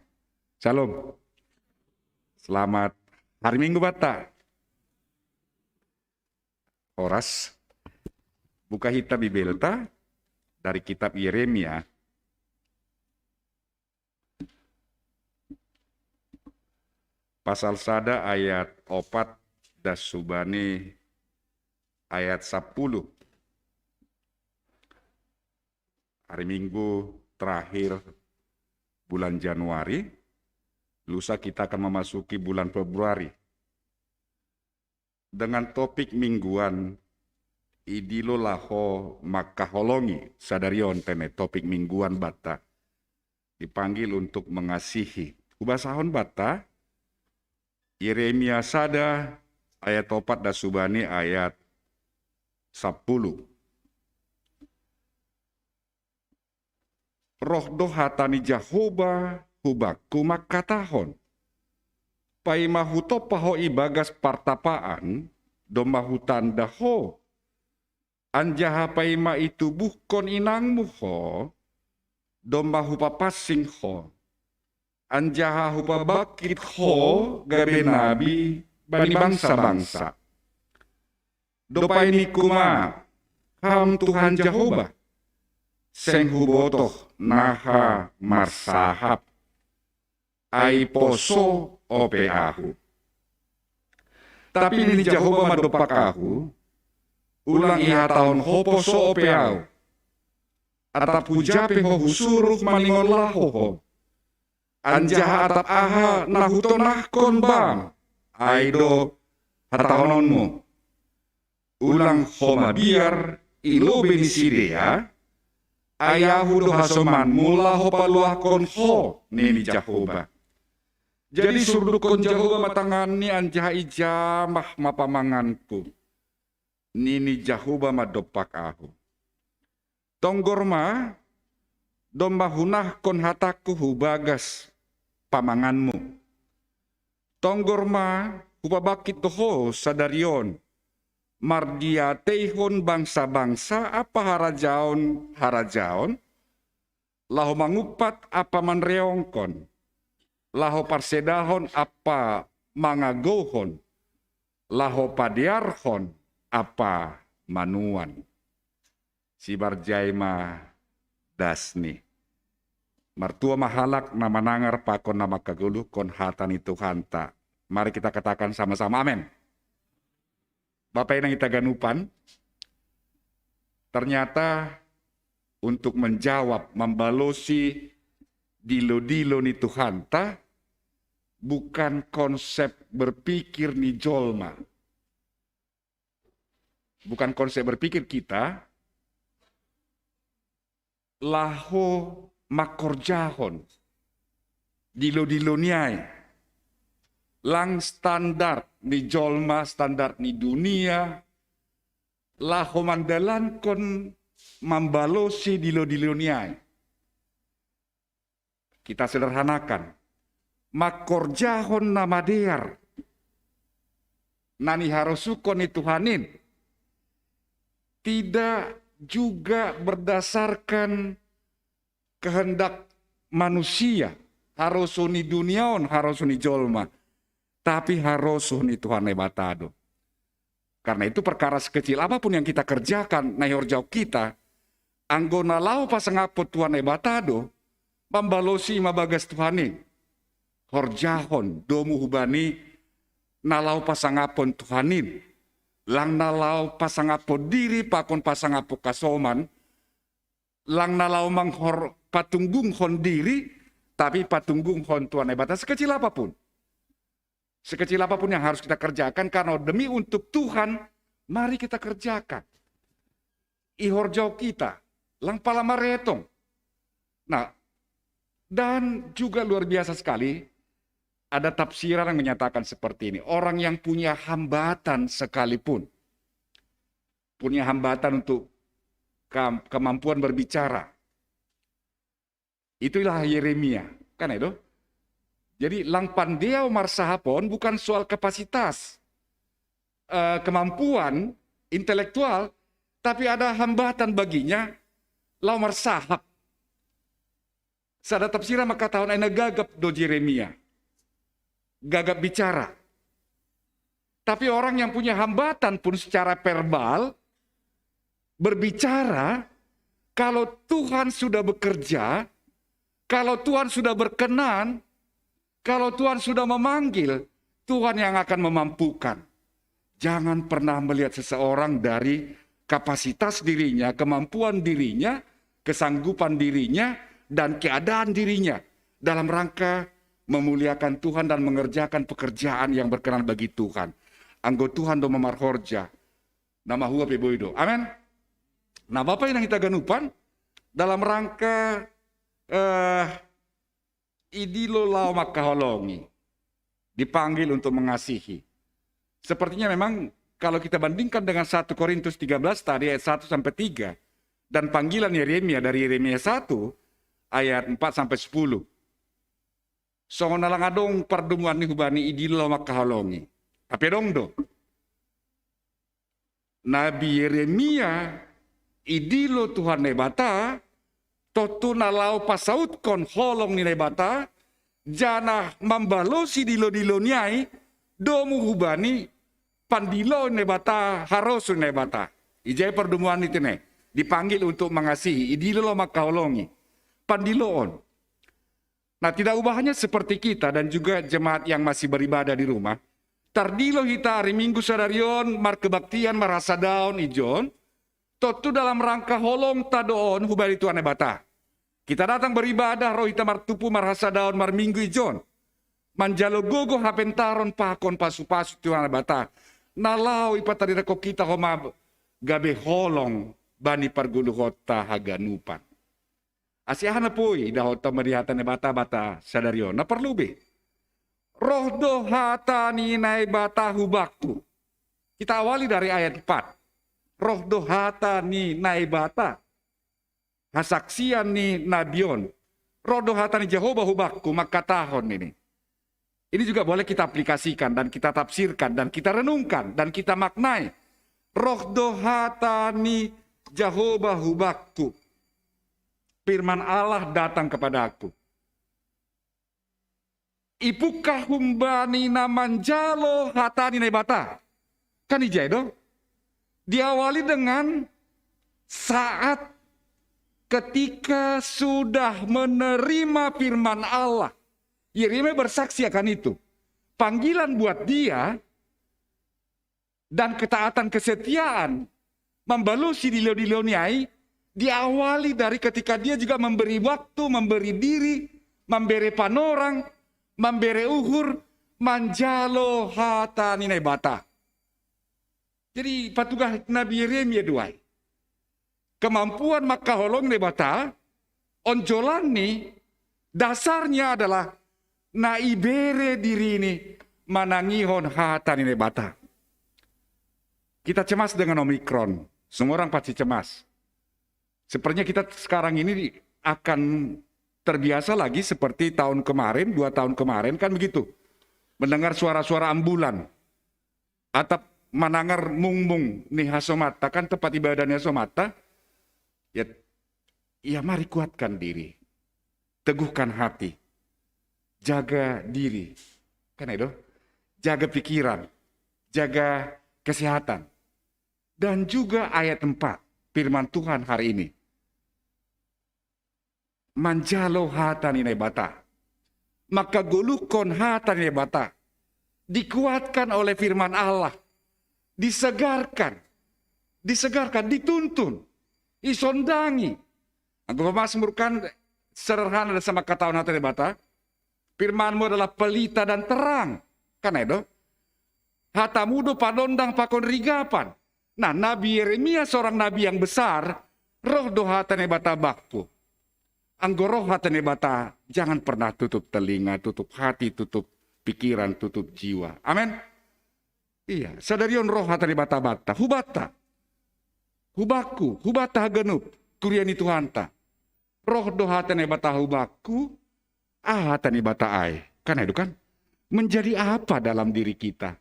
Shalom. Selamat hari Minggu banta. Horas. Buka hita Bibelta dari kitab Yeremia, pasal sada ayat opat das hubani ayat sapuluh. Hari Minggu terakhir bulan Januari, lusa kita akan memasuki bulan Februari. Dengan topik mingguan, Idilo Laho Mangkaholongi. Sadari on tene topik mingguan banta, dipanggil untuk mengasihi. Hubasahon banta, Yeremia sada ayat opat das hubani ayat sapuluh. Roh do hata ni Jahowa hu bakku mangkatahon: Paima hutompa ho ibagas partapaan, domma hutanda ho. Anjaha paima itubuhkon inangmu ho, domma hupapansing ho. Anjaha hupabangkit ho gabe nabi bani bangsa-bangsa. Dob ai ningku ma: Ham Tuhan Jahowa, seng hubotoh naha marsahap, ai poso ope ahu. Tapi nini Jahowa ma dompak ahu: Ulang ihatahon ho poso ope ahu. Atap huja pe ho husuruh maningon laho ho. Anjaha atap aha na hutonahkon bam, ai do hatahononmu. Ulang ho mabiar i lobei ni sidea, ai ahu do hasomanmu laho paluahkon ho, nini Jahowa. Jadi surdukkon Jahowa ma tanganni anjaha ijamah ma pamanganku. Nini Jahowa ma dompak ahu: Tonggor ma, domma hunahkon hatangku hu bagas pamanganmu. Tonggor ma, hupabangkit do ho sadari on, mardiateihon bangsa-bangsa ampa harajaon-harajaon, laho mangumpat ampa manreongkon, laho parsedahon ampa mangagouhon, laho padearhon ampa manuan. Sibarjai ma dasni. Martua ma halak na manangar pakon na mangkagoluhkon hata ni Tuhanta. Mari kita katakan sama-sama, amen. Bapa inang ita ganupan, ternyata untuk menjawab, mambalosi dilo-dilo ni Tuhanta, bukan konsep berpikir ni jolma. Bukan konsep berpikir kita, laho mangkorjahon dilo-dilo ni ai. Lang standar ni jolma, standar ni dunia, laho mandalankon, mambalosi dilo-dilo ni ai. Kita sederhanakan. Mangkorjahon na madear na niharosuhkon ni Tuhan in, tidak juga berdasarkan kehendak manusia. Harosuh ni dunia on, harosuh ni jolma, tapi harosuh ni Tuhan Naibata do. Karena itu, perkara sekecil apapun yang kita kerjakan, na ihorjahon kita, anggo na laho pasangaphon Tuhan Naibata do, mambalosi ma bagas Tuhan i. Horjahon domu hubani na laho pasangaphon Tuhan in. Lang na laho pasangaphon diri pakon pasangaphon hasoman, lang na laho manghor patunggungkon diri, tapi patunggungkon Tuhan Naibata sekecil apapun. Sekecil apapun yang harus kita kerjakan karena demi untuk Tuhan, mari kita kerjakan. Ihorjahon kita, lang pala maretong. Nah, dan juga luar biasa sekali, ada tafsiran yang menyatakan seperti ini. Orang yang punya hambatan sekalipun, punya hambatan untuk ke-, kemampuan berbicara. Itulah Yeremia, kan itu? Jadi lang pandei ahu marsahap on bukan soal kapasitas, eh, kemampuan intelektual, tapi ada hambatan baginya laho marsahap. Sada tafsiran mangkatahon ai na gagap do Yeremia. Gagap bicara. Tapi orang yang punya hambatan pun secara verbal berbicara, kalau Tuhan sudah bekerja, kalau Tuhan sudah berkenan, kalau Tuhan sudah memanggil, Tuhan yang akan memampukan. Jangan pernah melihat seseorang dari kapasitas dirinya, kemampuan dirinya, kesanggupan dirinya, dan keadaan dirinya dalam rangka memuliakan Tuhan dan mengerjakan pekerjaan yang berkenan bagi Tuhan. Anggo Tuhan do mamarhorja, na mahua pe boi do. Amen. Nah, Bapak Inang hita ganupan, dalam rangka, eh, idilo laho mangkaholongi, dipanggil untuk mengasihi. Sepertinya memang kalau kita bandingkan dengan satu Korintus tiga belas tadi ayat satu sampai tiga, dan panggilan Yeremia dari Yeremia satu ayat empat sampai sepuluh. Songon na lang adong pardomuan ni hubani idilo laho mangkaholongi. Tapi adong do. Nabi Yeremia idilo Tuhan Naibata, tontu na laho pasautkon holong ni Naibata, janah mambalosi dilo-dilo ni ai, domu hubani pandiloon Naibata, harosuh Naibata. Ijai pardomuan i tene, dipanggil untuk mengasihi, idilo laho mangkaholongi. Pandiloon. Nah, tidak ubahnya seperti kita dan juga jemaat yang masih beribadah di rumah. Tardilo hita ari Minggu sadari on markebaktian marhasadaon ijon, tontu dalam rangka holongta do on hubani Tuhan Naibata. Kita datang beribadah, ro hita martumpu marhasadaon marminggu ijon, manjalo gogo hapentaron pakon pasu-pasu Tuhan Naibata, na laho ipataridahon hita homa gabe holong bani pargoluhonta haganupan. Asi aha na boi idaonta mari hata ni Naibata banta sadari on? Na parlobei, roh do hata ni Naibata hu bakku. Kita awali dari ayat empat. Roh do hata ni Naibata, hasaksian ni nabi on. Roh do hata ni Jahowa hu bakku mangkatahon, ninna. Ini juga boleh kita aplikasikan dan kita tafsirkan dan kita renungkan dan kita maknai. Roh do hata ni Jahowa hu bakku. Firman Allah datang kepadaku. Ipungkah humbani na manjalo hata ni Naibata. Kan ijai do? Diawali dengan saat ketika sudah menerima firman Allah. Yeremia bersaksi akan itu. Panggilan buat dia dan ketaatan, kesetiaan, mambalosi dilo-dilo ni ai, diawali dari ketika dia juga memberi waktu, memberi diri, mambere panorang, mambere uhur, manjalo hata ni Naibata. Jadi patugah Nabi Yeremia do ai. Kemampuan mangkaholongi Naibata, onjolan ni, dasarnya adalah na ibere dirini manangihon hata ni Naibata. Kita cemas dengan Omikron, semua orang pasti cemas. Sepertinya kita sekarang ini akan terbiasa lagi seperti tahun kemarin, dua tahun kemarin, kan begitu. Mendengar suara-suara ambulan. Atap manangar mungmung ni hasomanta, kan tempat ibadah ni hasomanta, Ya, ya mari kuatkan diri. Teguhkan hati. Jaga diri. Kan itu? Jaga pikiran. Jaga kesehatan. Dan juga ayat empat, firman Tuhan hari ini. Manjalo hata ni Naibata. Maka goluhkon hata ni Naibata. Dikuatkan oleh firman Allah. Disegarkan. Disegarkan, dituntun. Isondangi. Anggo Mazmur kan sederhana dan sama kata hata ni Naibata. Firmanmu adalah pelita dan terang. Kan itu? Hatamu do panondang pakon rigapan. Nah, Nabi Yeremia seorang nabi yang besar, roh do hata ni Naibata bakku. Anggo roh hata ni Naibata, jangan pernah tutup telinga, tutup hati, tutup pikiran, tutup jiwa. Amin. Iya, sadari on roh hata ni Naibata banta, hubanta. Hubakku, hubanta haganup, kuria ni Tuhanta. Roh do hata ni Naibata hubakku, ah, hata ni Naibata ai. Kan itu kan? Menjadi apa dalam diri kita?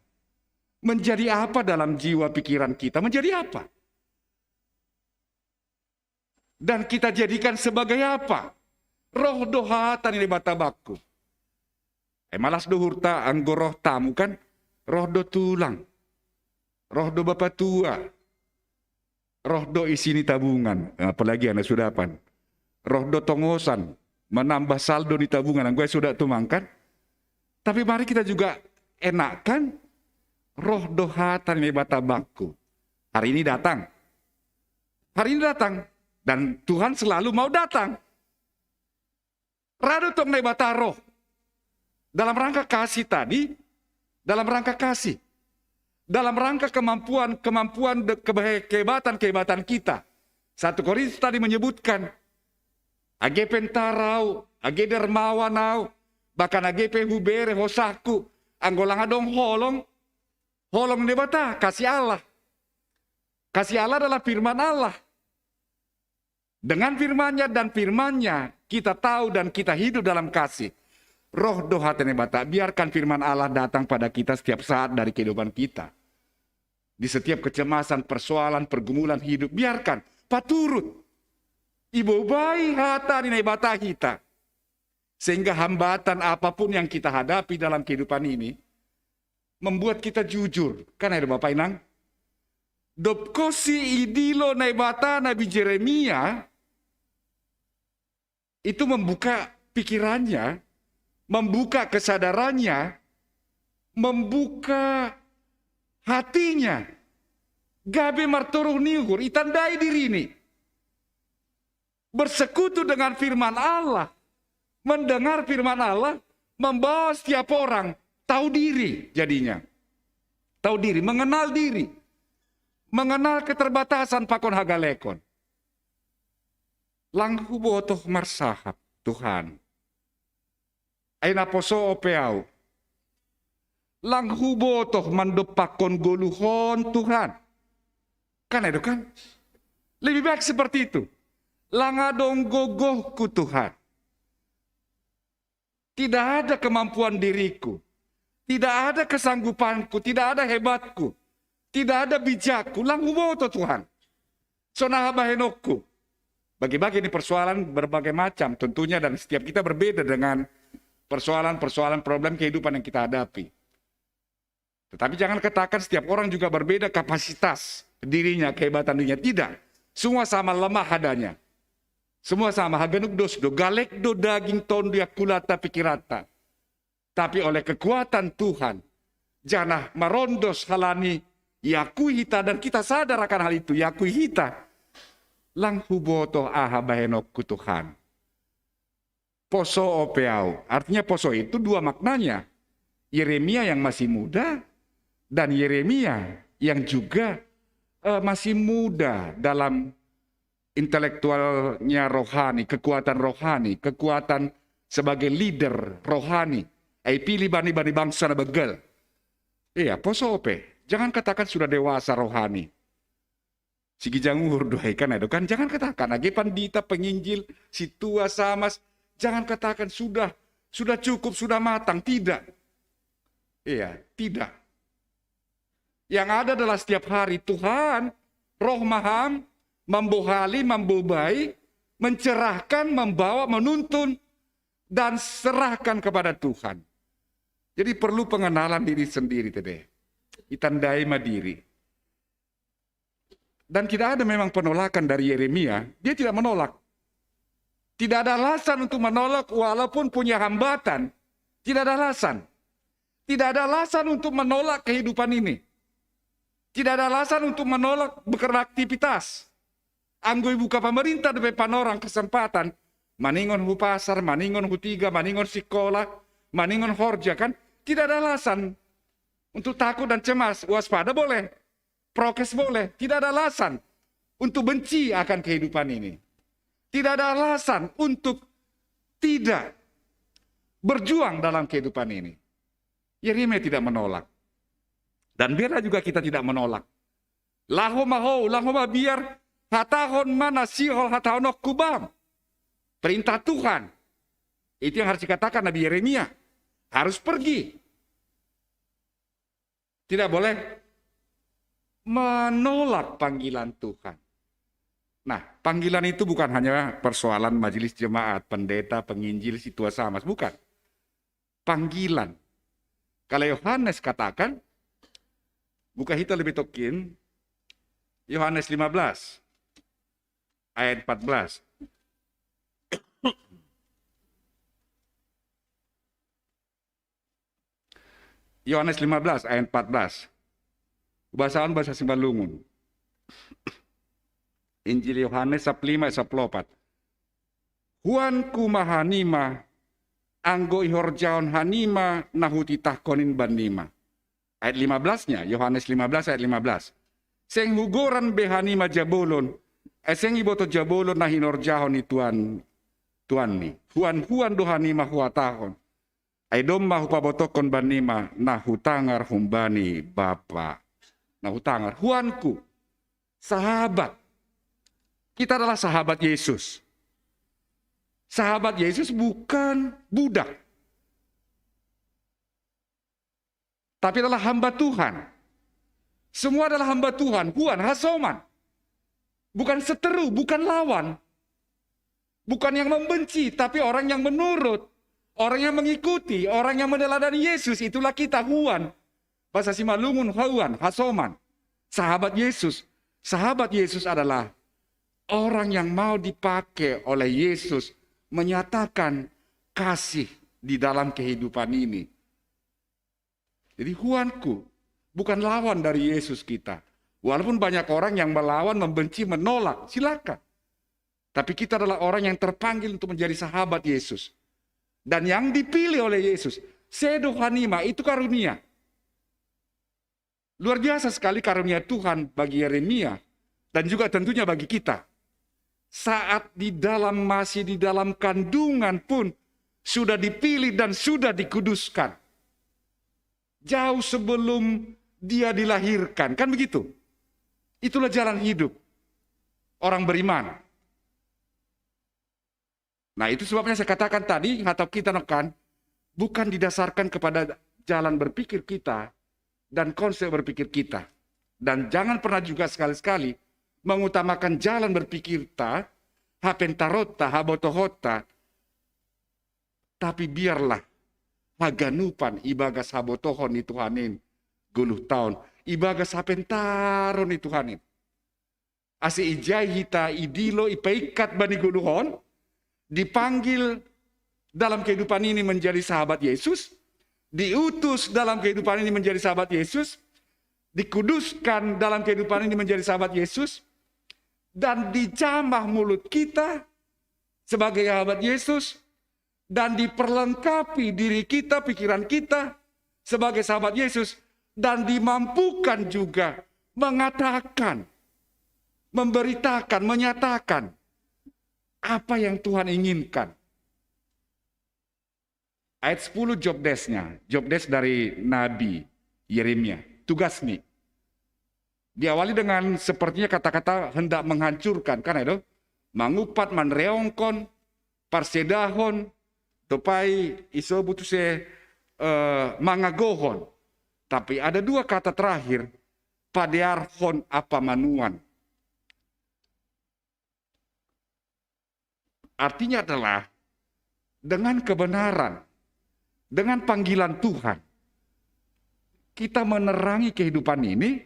Menjadi apa dalam jiwa pikiran kita? Menjadi apa? Dan kita jadikan sebagai apa? Roh do hata ni Naibata bakku. Eh, malas do hurta anggo roh tamu kan? Roh do tulang. Roh do bapa tua. Roh do isi ni tabungan. Apalagi anak sudapan. Roh do tongosan. Menambah saldo ni tabungan. Anggo sudah tumangkan. Tapi mari kita juga enakan roh do hata ni Naibata bakku. Hari ini datang. Hari ini datang. Dan Tuhan selalu mau datang. Ra do tong Naibata roh. Dalam rangka kasih tadi, dalam rangka kasih. Dalam rangka kemampuan, kemampuan de- kebe- kehebatan, kehebatan kita. Satu Korintus tadi menyebutkan, age pe ntar au, age dermawan au, bahkan age pe hubere hosahku, anggo lang adong holong, holong ni Naibata, kasih Allah. Kasih Allah adalah firman Allah. Dengan firman-Nya dan firman-Nya, kita tahu dan kita hidup dalam kasih. Roh do hata ni Naibata, biarkan firman Allah datang pada kita setiap saat dari kehidupan kita. Di setiap kecemasan, persoalan, pergumulan hidup, biarkan. Paturut. Ibobai hata ni Naibata hita. Sehingga hambatan apapun yang kita hadapi dalam kehidupan ini, membuat kita jujur. Kan ada Bapak Inang? Dob konsi idilo Naibata Nabi Jeremia, itu membuka pikirannya, membuka kesadarannya, membuka hatinya. Gabe martoruh ni uhur, itandai dirini. Bersekutu dengan firman Allah, mendengar firman Allah, membawa setiap orang tahu diri jadinya. Tahu diri, mengenal diri. Mengenal keterbatasan pakon hagalekon. Lang hubotoh marsahap, Tuhan. Ai na poso pe au. Lang hubotoh mandompakkon goluhon, Tuhan. Kan itu kan? Lebih baik seperti itu. Lang adong gogohku, Tuhan. Tidak ada kemampuan diriku. Tidak ada kesanggupanku, tidak ada hebatku. Tidak ada bijakku. Lang hubotoh, Tuhan. Songon aha bahenonku. Bagi-bagi ini persoalan berbagai macam tentunya, dan setiap kita berbeda dengan persoalan-persoalan, problem kehidupan yang kita hadapi. Tetapi jangan katakan setiap orang juga berbeda kapasitas dirinya, kehebatan dirinya. Tidak. Semua sama lemah adanya. Semua sama, haganup dos do, galek do daging, tondina, kulanta, pikiranta. Tapi oleh kekuatan Tuhan, janah marondos halani iakui hita, dan kita sadar akan hal itu, iakui hita. Lang hubotoh aha bahenonku, Tuhan. Poso pe au. Artinya poso itu dua maknanya. Yeremia yang masih muda dan Yeremia yang juga eh, masih muda dalam intelektualnya rohani, kekuatan rohani, kekuatan sebagai leader rohani. Ai pilih bani-bani bangso na begal. Iya, poso pe. Jangan katakan sudah dewasa rohani. Siginjang uhur do ai, kan itu kan. Jangan katakan, age pandita, penginjil, sintua, samas. Jangan katakan sudah, sudah cukup, sudah matang. Tidak. Iya, tidak. Yang ada adalah setiap hari, Tuhan, roh ma Ham, Mambohali, mambobai, mencerahkan, membawa, menuntun, dan serahkan kepada Tuhan. Jadi perlu pengenalan diri sendiri tadi. Itandai ma diri. Dan tidak ada memang penolakan dari Yeremia. Dia tidak menolak. Tidak ada alasan untuk menolak walaupun punya hambatan. Tidak ada alasan. Tidak ada alasan untuk menolak kehidupan ini. Tidak ada alasan untuk menolak beraktivitas. Anggo ibuka pamarintah dope pa orang kesempatan, maningon hu pasar, maningon hu tiga, maningon sikola, maningon horja, kan? Tidak ada alasan untuk takut dan cemas. Waspada boleh, prokes boleh. Tidak ada alasan untuk benci akan kehidupan ini. Tidak ada alasan untuk tidak berjuang dalam kehidupan ini. Yeremia tidak menolak. Dan biarlah juga kita tidak menolak. Laho ma ho, laho ma biar, hatahon ma na sihol hatahononku bam. Perintah Tuhan. Itu yang harus dikatakan Nabi Yeremia. Harus pergi. Tidak boleh menolak panggilan Tuhan. Nah, panggilan itu bukan hanya persoalan majelis jemaat, pendeta, penginjil, situa samas. Bukan. Panggilan. Kalau Yohanes katakan, buka hita lebih tokin, Yohanes lima belas ayat empat belas. Yohanes lima belas ayat empat belas. Bahasa bahasa Simbalungun. Injil Yohanes sab lima ayat sab lopat. Huanku ma hanima, anggo ihorjahon hanima na hutitahkonin bannima. Ayat lima belasnya, Yohanes lima belas ayat lima belas. Seng hugoran be hanima jabolon, eh, seng iboto jabolon na hinorjahon ni Tuan, Tuanni. Huan-huan do hanima huhatahon. Ai domma hupabotokkon bannima na hutangar humbani Bapa. Na hutangar, huanku, sahabat. Kita adalah sahabat Yesus. Sahabat Yesus bukan budak, tapi adalah hamba Tuhan. Semua adalah hamba Tuhan. Huan, hasoman. Bukan seteru, bukan lawan. Bukan yang membenci, tapi orang yang menurut, orang yang mengikuti, orang yang meneladani Yesus, itulah kita, huan. Bahasa Simbalungun, huan, hasoman. Sahabat Yesus. Sahabat Yesus adalah orang yang mau dipakai oleh Yesus menyatakan kasih di dalam kehidupan ini. Jadi huanku, bukan lawan dari Yesus kita. Walaupun banyak orang yang melawan, membenci, menolak, silakan. Tapi kita adalah orang yang terpanggil untuk menjadi sahabat Yesus. Dan yang dipilih oleh Yesus, sedo hanima, itu karunia. Luar biasa sekali karunia Tuhan bagi Yeremia dan juga tentunya bagi kita. Saat di dalam, masih di dalam kandungan pun sudah dipilih dan sudah dikuduskan. Jauh sebelum dia dilahirkan, kan begitu? Itulah jalan hidup orang beriman. Nah, itu sebabnya saya katakan tadi, atau kita kan, bukan didasarkan kepada jalan berpikir kita dan konsep berpikir kita. Dan jangan pernah juga sekali-sekali mengutamakan jalan berpikir ta, hapentarotta, habotohotta, tapi biarlah haganupan ibagas habotohon ni Tuhan in goluh taon, ibagas hapentaron ni Tuhan in. Ase ijai hita idilo, ipaingkat bani goluh on, dipanggil dalam kehidupan ini menjadi sahabat Yesus, diutus dalam kehidupan ini menjadi sahabat Yesus, dikuduskan dalam kehidupan ini menjadi sahabat Yesus, dan dijamah mulut kita sebagai sahabat Yesus, dan diperlengkapi diri kita, pikiran kita sebagai sahabat Yesus, dan dimampukan juga mengatakan, memberitakan, menyatakan apa yang Tuhan inginkan. Ayat sepuluh, job desk-nya, job desk dari Nabi Yeremia, tugas ni. Diawali dengan sepertinya kata-kata hendak menghancurkan, kan itu? Mangupat, manreongkon, parsedahon, dopai isobut use, eh, mangagohon. Tapi ada dua kata terakhir, padearhon apa manuan. Artinya adalah dengan kebenaran, dengan panggilan Tuhan, kita menerangi kehidupan ini,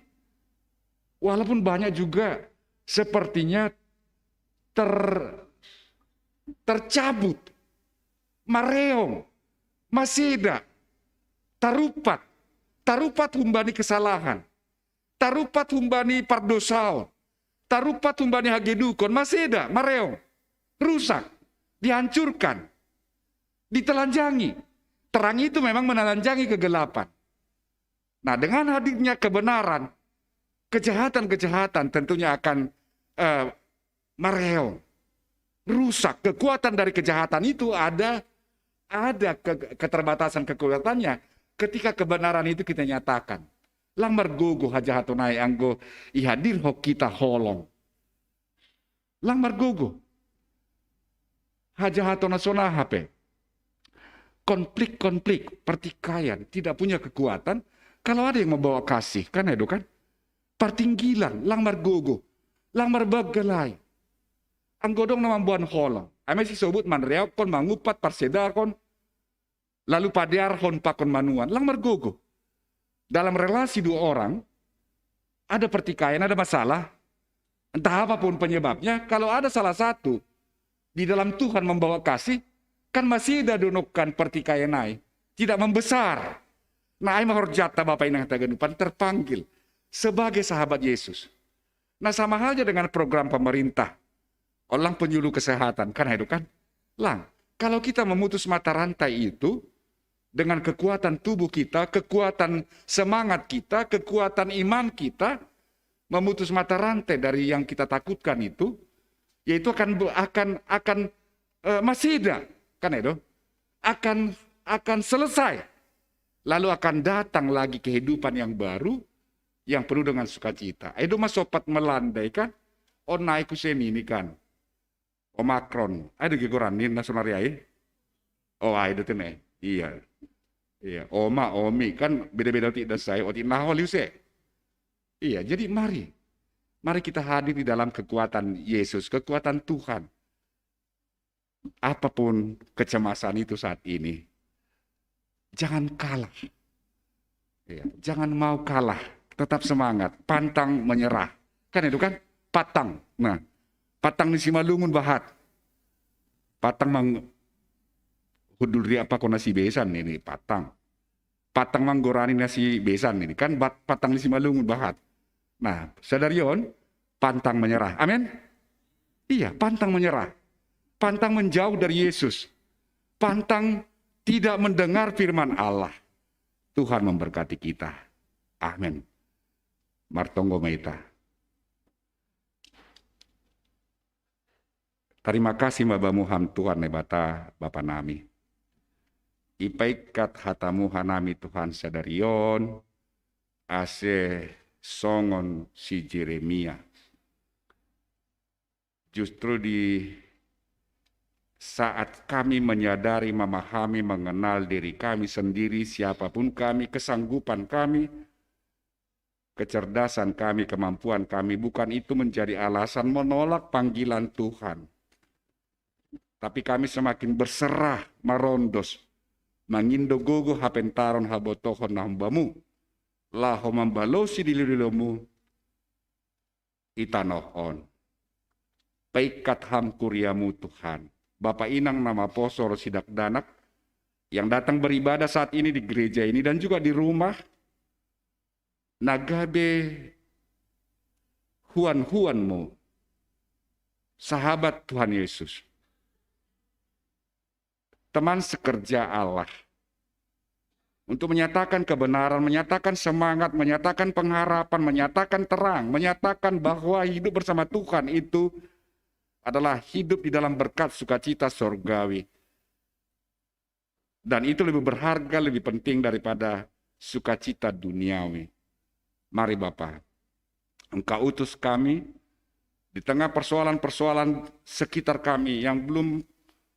walaupun banyak juga sepertinya ter, tercabut, mareong, masih ada, tarupat, tarupat humbani kesalahan, tarupat humbani pardosaon, tarupat humbani hagedukon, masih ada, mareong, rusak, dihancurkan, ditelanjangi. Terang itu memang menelanjangi kegelapan. Nah, dengan hadirnya kebenaran, kejahatan-kejahatan tentunya akan eh, mareong, rusak. Kekuatan dari kejahatan itu ada, ada ke, keterbatasan kekuatannya ketika kebenaran itu kita nyatakan. Lang margogo hajahaton nai anggo ihadirhon hita holong. Lang margogo hajahaton na songon aha pe. Konflik-konflik, pertikaian, tidak punya kekuatan kalau ada yang membawa kasih, kan, Edo, kan? Partinggilan, lang margogo, lang marbangga lai. Anggo adong na mamboan holong, ai ma sisobut manreokkon, mangumpat, parsedakon, lalu padearhon pakon manuan, lang margogo. Dalam relasi dua orang, ada pertikaian, ada masalah, entah apapun penyebabnya, kalau ada salah satu di dalam Tuhan membawa kasih, kan masih ada donokan pertikaian ai, tidak membesar. Nah, ai ma horjanta Bapa Inang haganupan terpanggil sebagai sahabat Yesus. Nah, sama halnya dengan program pemerintah. Olang penyuluh kesehatan, kan, Edo, kan? Lang, kalau kita memutus mata rantai itu, dengan kekuatan tubuh kita, kekuatan semangat kita, kekuatan iman kita, memutus mata rantai dari yang kita takutkan itu, yaitu akan akan akan eh, masih ada, kan, Edo? Akan akan selesai. Lalu akan datang lagi kehidupan yang baru, yang penuh dengan sukacita. Edo ma sopat melandai, kan? O nai ku seni ni, kan? Omicron. Ai do goaran ni na sonari ai? O, ai do tene. Iya. Iya, Oma, Omi, kan beda-beda otik dan saya, otik naholi use. Iya, jadi mari. Mari kita hadir di dalam kekuatan Yesus, kekuatan Tuhan. Apapun kecemasan itu saat ini, jangan kalah. Ya, jangan mau kalah, tetap semangat, pantang menyerah. Kan itu kan? Patang. Nah, patang ni Simalungun bahat. Patang mang hundul ri apa kona si besan ini patang. Patang mang goaran ni na si besan ini kan bat, patang ni Simalungun bahat. Nah, sadari on pantang menyerah. Amin. Iya, pantang menyerah. Pantang menjauh dari Yesus. Pantang tidak mendengar firman Allah. Tuhan memberkati kita. Amin. Martonggo ma hita. Terima kasih ma Bamu, Ham Tuhan Naibata, Bapa nami. Ipaingkat hatamu hanami Tuhan sadari on, ase songon si Jeremia. Justru di saat kami menyadari, memahami, mengenal diri kami sendiri, siapapun kami, kesanggupan kami, kecerdasan kami, kemampuan kami, bukan itu menjadi alasan menolak panggilan Tuhan. Tapi kami semakin berserah, marondos, mangindo gogo hapentaron, habotohon na humbamu, laho mambalosi dilomu i tanoh on. Paingkat Ham kuriamu Tuhan, Bapa Inang na maposo ro si dakdanak yang datang beribadah saat ini di gereja ini dan juga di rumah, na gabe huan-huanmu, sahabat Tuhan Yesus, teman sekerja Allah, untuk menyatakan kebenaran, menyatakan semangat, menyatakan pengharapan, menyatakan terang, menyatakan bahwa hidup bersama Tuhan itu adalah hidup di dalam berkat sukacita sorgawi. Dan itu lebih berharga, lebih penting daripada sukacita duniawi. Mari Bapa, Engkau utus kami di tengah persoalan-persoalan sekitar kami yang belum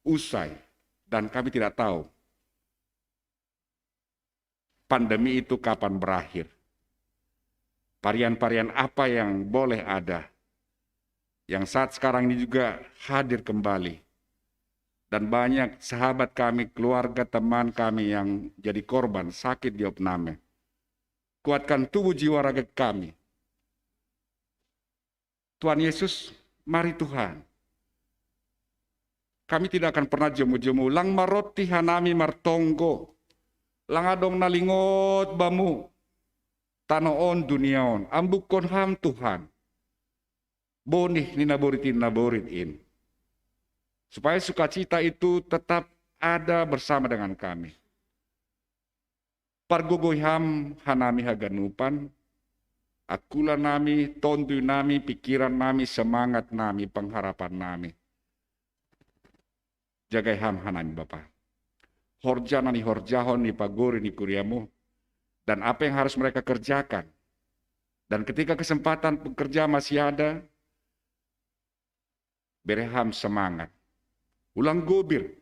usai, dan kami tidak tahu pandemi itu kapan berakhir. Varian-varian apa yang boleh ada, yang saat sekarang ini juga hadir kembali. Dan banyak sahabat kami, keluarga, teman kami yang jadi korban sakit di Opname. Kuatkan tubuh jiwa raga kami. Tuhan Yesus, mari Tuhan. Kami tidak akan pernah jemu-jemu. Lang ma roti hanami martonggo. Lang adong na lingot bamu. Tano on, dunia on. Ambukkon ham Tuhan. Bonih ni naborit in, naborit in. Supaya sukacita itu tetap ada bersama dengan kami. Pargogoi ham hanami haganupan, akula nami, tondui nami, pikiran nami, semangat nami, pengharapan nami. Jagai ham hanami Bapa. Horja na nihorjahon ni pagori ni kuriamu, dan apa yang harus mereka kerjakan. Dan ketika kesempatan pekerja masih ada, bere ham semangat. Ulang gobir.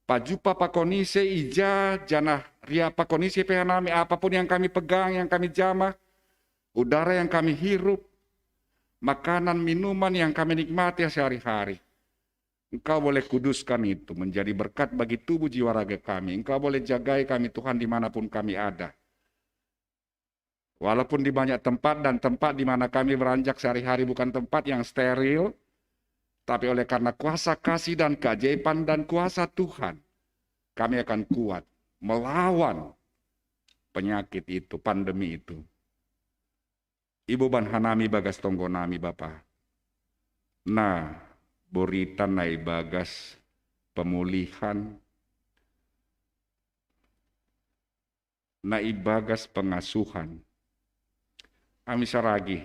Pajupa pakon ise ija, janah ria pakon ise pe hanami, apapun yang kami pegang, yang kami jamah, udara yang kami hirup, makanan, minuman yang kami nikmati sehari-hari. Engkau boleh kuduskan itu menjadi berkat bagi tubuh jiwa raga kami. Engkau boleh jagai kami Tuhan dimanapun kami ada. Walaupun di banyak tempat dan tempat di mana kami beranjak sehari-hari bukan tempat yang steril, tapi oleh karena kuasa kasih dan keajaiban dan kuasa Tuhan, kami akan kuat melawan penyakit itu, pandemi itu. Iboban hanami bagas tonggo nami Bapa. Na, boritan na ibagas pemulihan, na ibagas pengasuhan. Ami saragi,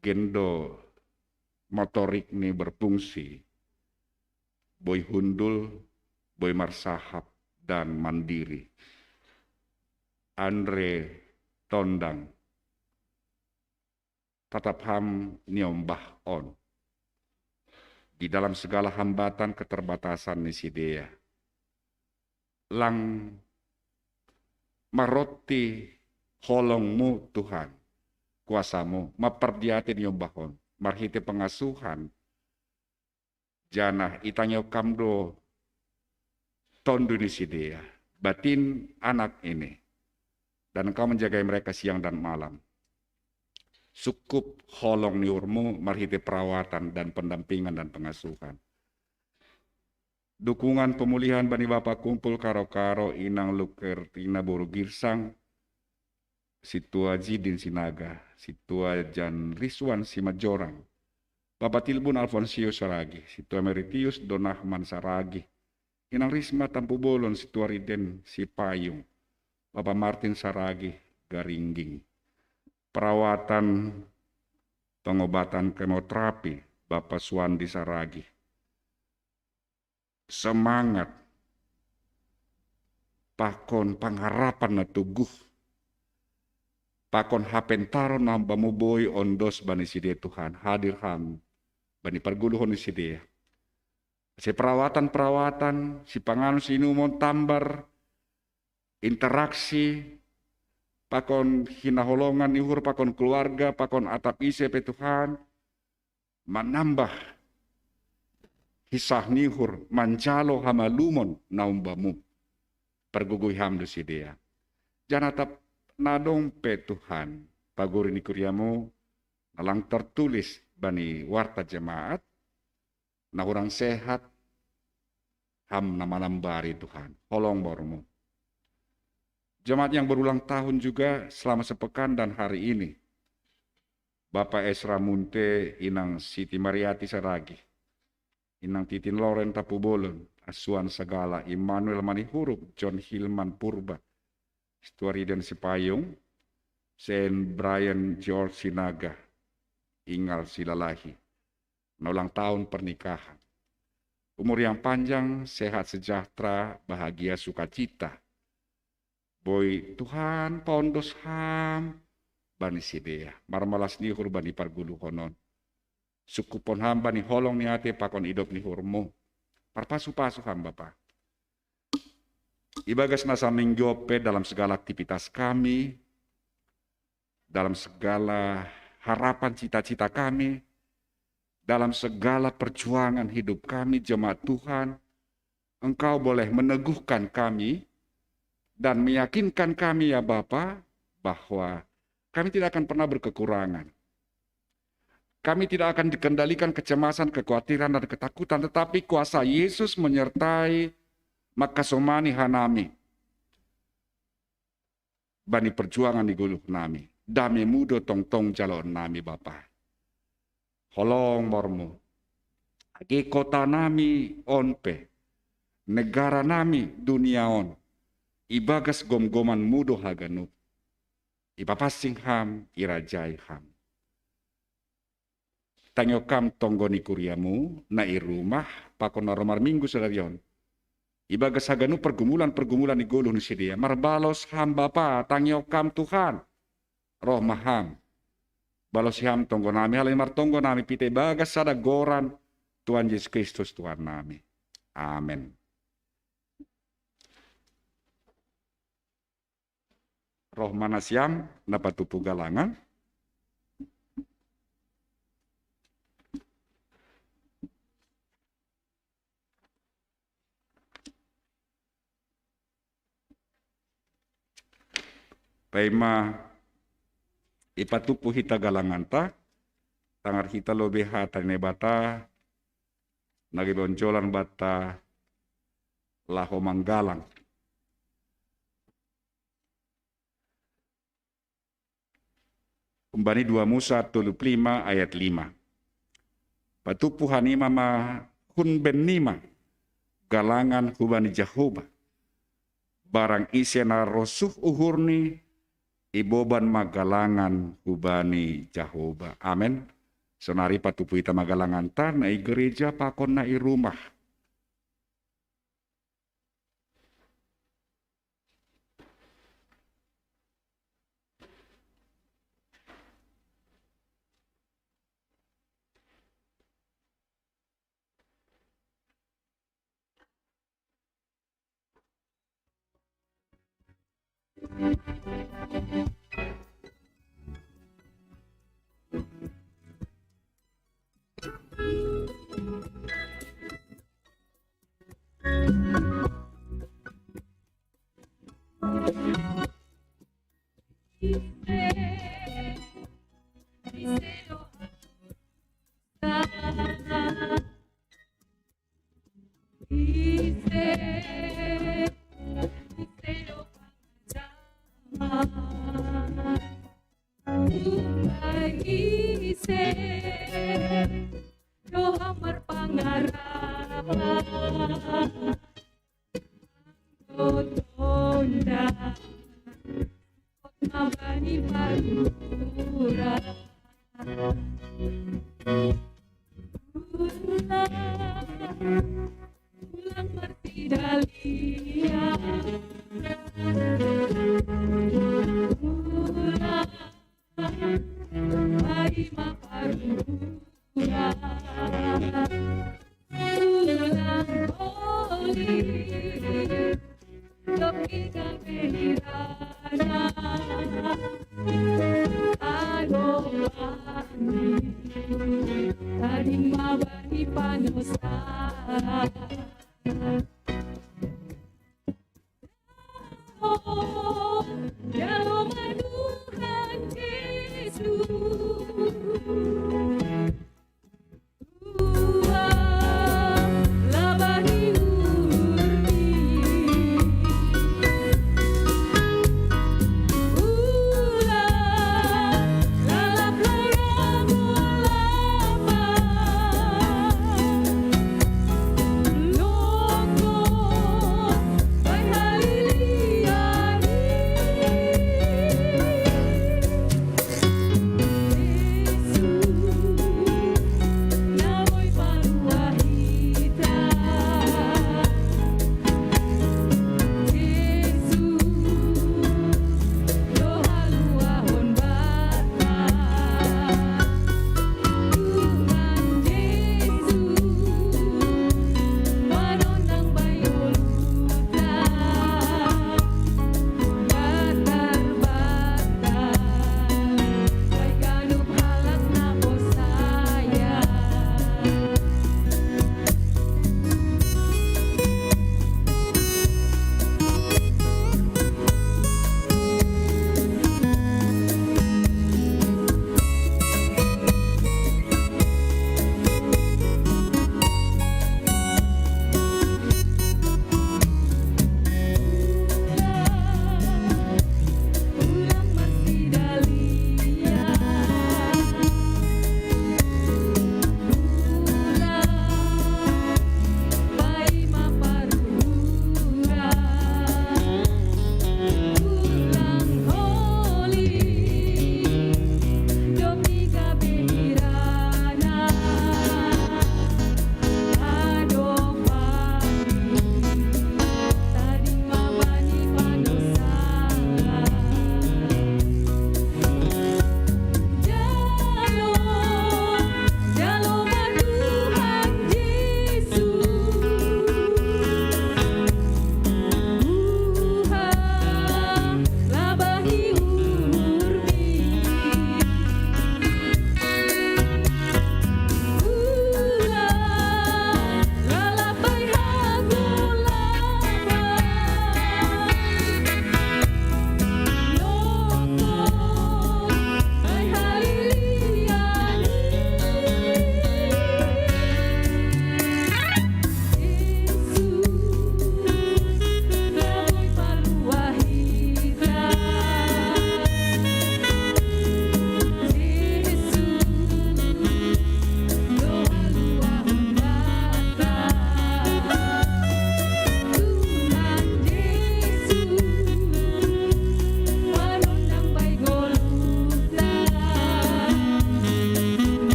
gendo motorik ni berfungsi, boi hundul, boi marsahap, dan mandiri. Andre tondang, tatap ham niombah on di dalam segala hambatan keterbatasan ni sidea. Lang ma roti holongmu Tuhan, kuasamu, mapardiate niombah on, marhite pengasuhan, janah itangihon ham do tondui ni sidea, batin anak ini, dan Engkau menjagai mereka siang dan malam. Sukup holong ni uhurmu marhite perawatan dan pendampingan dan pengasuhan. Dukungan pemulihan bani Bapa Kumpul Karo-karo, Inang Lukertina boru Girsang, Situa Jidin Sinaga, Situa Jan Riswan Simajorang, Bapa Tilbun Alfonsio saragi, Situa Emeritius Donahman saragi, Inang Risma Tampubolon, Situa Riden Sipayung, Bapa Martin saragi, Garingging. Perawatan pengobatan kemoterapi, Bapa Suwandi saragi. Semangat, pakon pangharapan na tuguh, pakon hapentaron na bamu boi ondos bani sidea Tuhan, hadir ham bani pargoluhon ni sidea. Ase perawatan-perawatan, sipanganon siinumon, tambar, interaksi, pakon hinaholongan ni uhur, pakon keluarga, pakon atap ise pe Tuhan, manambah hisah ni uhur, manjalo hamalumon na umbamu. Pargogoi ham do sidea. Janah atap na dong pe Tuhan, pagori ni kuriamu, na lang tertulis bani warta jemaat, na hurang sehat, ham na manambari Tuhan. Holong ma uhurmu. Jemaat yang berulang tahun juga selama sepekan dan hari ini. Bapa Esra Munte, Inang Siti Mariati saragi, Inang Titin Loren Tampubolon, Asuan Sagala, Immanuel Manihuruk, John Hilman Purba, Situa Riden Sipayung, Saint Brian George Sinaga, Ingal Silalahi, na ulang tahun pernikahan. Umur yang panjang, sehat sejahtera, bahagia sukacita. Boi Tuhan paondos ham bani sidea, marmalas ni uhur bani pargoluhon on. Sukupkon ham bani holong ni ate pakon idop ni uhurmu. Parpasu-pasu ham Bapa. Ibagas nasa minggu pe dalam segala aktivitas kami, dalam segala harapan cita-cita kami, dalam segala perjuangan hidup kami, jemaat Tuhan, Engkau boleh meneguhkan kami dan meyakinkan kami, ya Bapa, bahwa kami tidak akan pernah berkekurangan. Kami tidak akan dikendalikan kecemasan, kekhawatiran, dan ketakutan, tetapi kuasa Yesus menyertai makasomani hanami bani perjuangan di guluh nami. Dame-Mu do tongtong jaloon nami, Bapa. Holong mormu. Age kota nami on pe, negara nami dunia on, ibagas gomgoman-Mu do haganup. Ipapansing Ham, irajai Ham. Tangihon Ham tonggo ni kuria-Mu na i rumah, pakon na ro marminggu sadari on. Ibagas haganup pergumulan-pergumulan ni goluh ni sidea, marbalos Ham Bapa, tangihon Ham Tuhan. Roh ma Ham. Balosi Ham tonggo nami, halani martonggo nami pitah ibagas sada goran Tuhan Jesus Kristus Tuhan nami. Amen. Roh ma nasiam na patupu galangan. Paima ipatupu hita galanganta, tangar hita lobei hata ni Naibata, na gabe onjolan banta laho manggalang. Humbani dua Musa tolu pulu lima ayat lima. Patupu hanima ma hun bennima galangan hubani Jahowa. Barang ise na rosuh uhurni, iboban ma galangan hubani Jahowa. Amen. Sonari patupu hita ma galanganta na i gereja pakon na i rumah.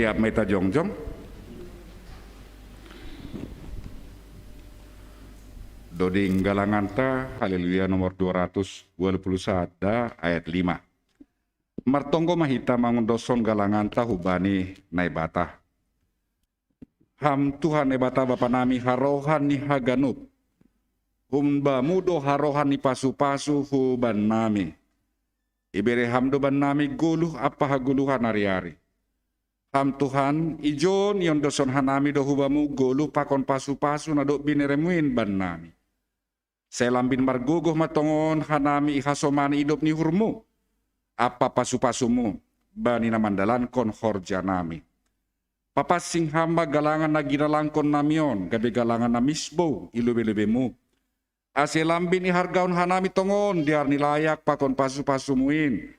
Siap ma hita jongjong. Doding galanganta, Haleluya nomor dua ratus dua puluh sada ayat lima. Martonggo ma hita mangondoshon galanganta hubani Naibata. Ham Tuhan Naibata Bapa nami harohan ni haganup. Hum-Bamu do harohan ni pasu-pasu hubannami. Ibere Ham do bannami goluh ampa hagoluhan ari-ari. Ham Tuhan, ijon iondoshon hanami do hu-Bamu goluh pakon pasu-pasu na dob bineremuin bannami. Sai lambin margogoh ma tongon hanami ihasomani idop ni uhurmu ampa pasu-pasumu bani na mandalankon horjanami. Papansing Ham ma galangan na ginalangkonnami on, gabe galangan na misbou i lobei-lobeimu. Ase lambin ihargahon hanami tongon dear ni layak pakon pasu-pasumu in,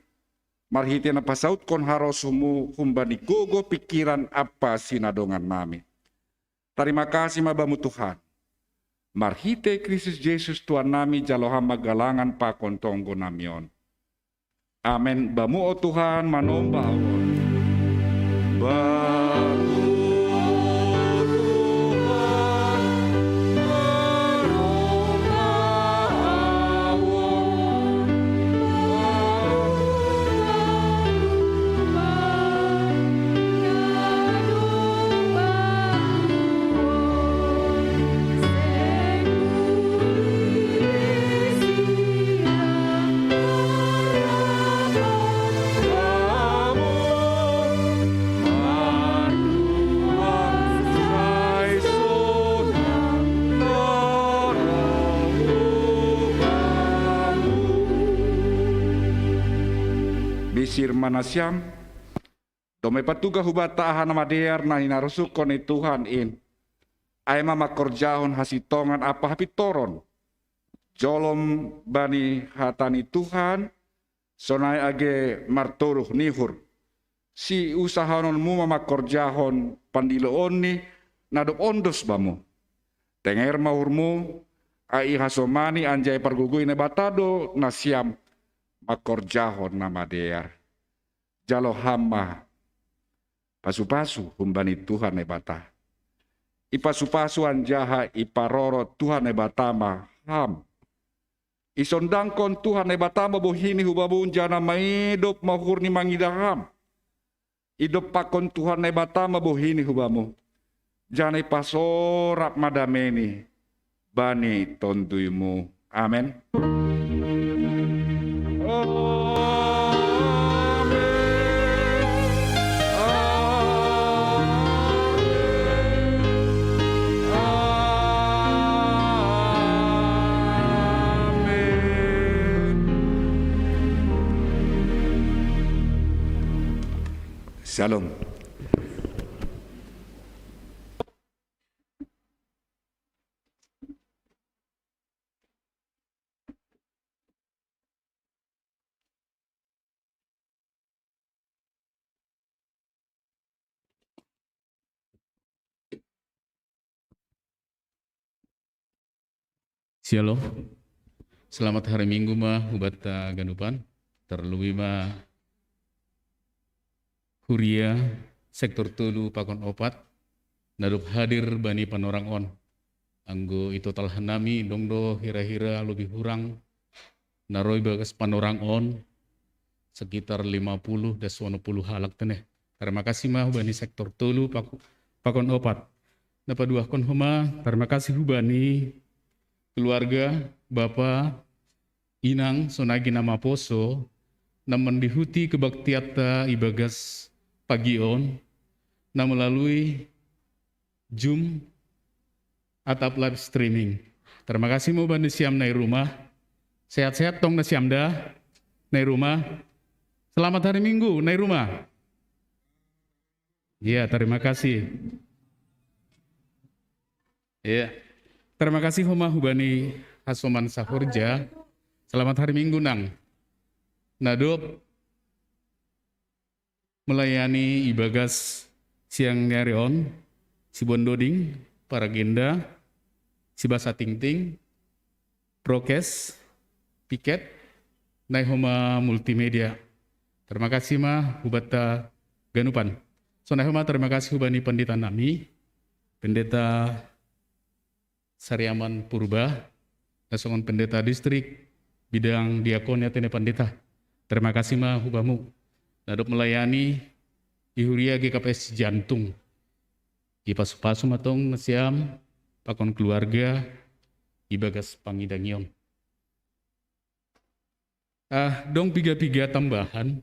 marhitei na pasautkon harosuhmu humbani gogoh pingkiran ampa sinadongannami. Tarima kasih ma Bamu Tuhan. Marhitei Kristus Jesus Tuhannami jalo Ham ma galangan pakon tonggonami on. Amen. Bamu o Tuhan, manomba ahu on. Bamu o Tuhan, manomba ahu on. Misir ma nasiam, domma ipatugah hubanta aha na madear na hinarosuhkon ni Tuhan in, ai ma mangkorjahon hasintongan ampa hapintoron, jolom bani hata ni Tuhan, sonai age martoruh ni uhur. Siusahaononmu ma mangkorjahon pandiloonni na dob ondos bamu. Tenger ma uhurmu, ai ihasomani anjaha ipargogoi Naibata do nasiam mangkorjahon na madear. Jalo Ham ma pasu-pasu humbani Tuhan Naibata. Ipasu-pasu anjaha iparorot Tuhan Naibata ma Ham. Isondangkon Tuhan Naibata ma bohini hu-Bamu, janah maidop ma uhurni mangidah Ham. Idompakkon Tuhan Naibata ma bohini hu-Bamu, janah ipasorap ma dameini bani tonduymu. Amen. Amen. Amen. Shalom. Shalom. Selamat hari Minggu ma hubanta ganupan, terlebih ma huria sektor tolu pakon opat na dob hadir bani panorang on. Anggo itotal hanami, dong do hira-hira lobi hurang na ro ibagas panorang on sekitar lima puluh das onom puluh halak tene. Tarima kasih ma hubani sektor tolu pak-, pakon opat. Na paduahkon homa tarima kasih hubani keluarga, bapa, inang, sonai age na maposo, na mandihuti kebaktianta ibagas pagi on, na melalui Zoom atap live streaming. Tarima kasih ma bani nasiam na i rumah. Sehat-sehat tong nasiam da na i rumah. Selamat hari Minggu na i rumah. Iya, tarima kasih. Iya. Tarima kasih homa hubani hasoman sahorja. Selamat hari Minggu nang. Na dob melayani ibagas siang ni ari on, siboan doding, paragenda, sibasa tingting, prokes, piket, na i homa multimedia. Tarima kasih ma hubanta ganupan. Sonai homa terima kasih hubani pendeta nami, pendeta Sariaman Purba, na songon pendeta distrik bidang diakon ya tene pendeta. Terima kasih ma hubamu. Na dob melayani di huria G K P S Jantung. Ipasu-pasu ma tong nasiam pakon keluarga ibagas pangidangion. Ah, dong piga-piga tambahan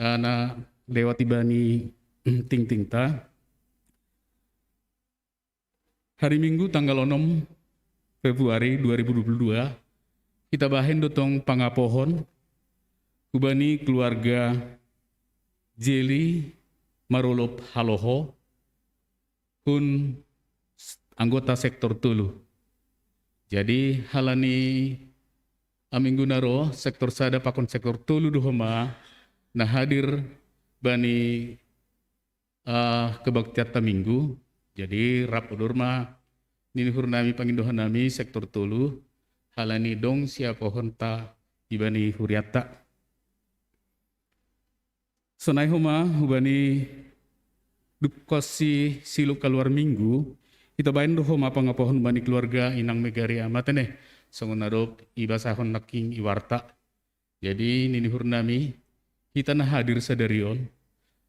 ah, na lewat ibani tingtingta. Hari Minggu tanggal onom Februari dua ribu dua puluh dua, kita bahen dotong pangapohon hubani keluarga Jeli Marolop Haloho, hun anggota sektor tolu. Jadi halani aminggu na ro sektor sada pakon sektor tolu do homa na hadir bani uh, kebaktiatta minggu. Jadi rap udur ma nini hurnami pangindohanami sektor tolu halani dong siapohonta ibani huriatta. Sonai homa hubani dukos si siluk kaluar minggu, kita bain do homa pangapohon bani keluarga inang megari amatene songon na dob ibasahon nangking iwarta. Jadi nini hurnami, hita na hadir sadarion,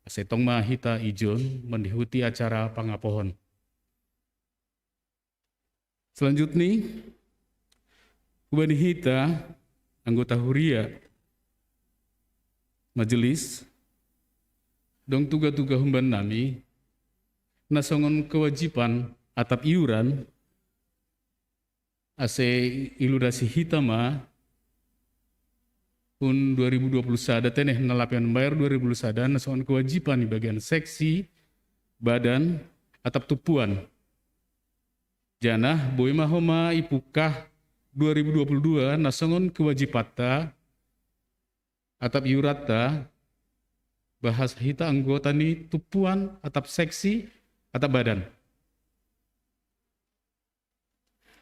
ase tong ma hita ijon mendihuti acara pangapohon. Selanjutnya, hubani hita anggota huria majelis, dong tuga-tuga humban nami, na songon kewajiban atap iuran, ase iludasi hita ma, hun dua ribu dua puluh sada teneh na lapian bayar dua ribu dua puluh sada na songon kewajiban di bagian seksi, badan, atap tupuan. Janah boi ma homa ipukah dua ribu dua puluh dua na songon kewajibatta atap iuratta bahasa hita anggota ni tupuan atap seksi atap badan.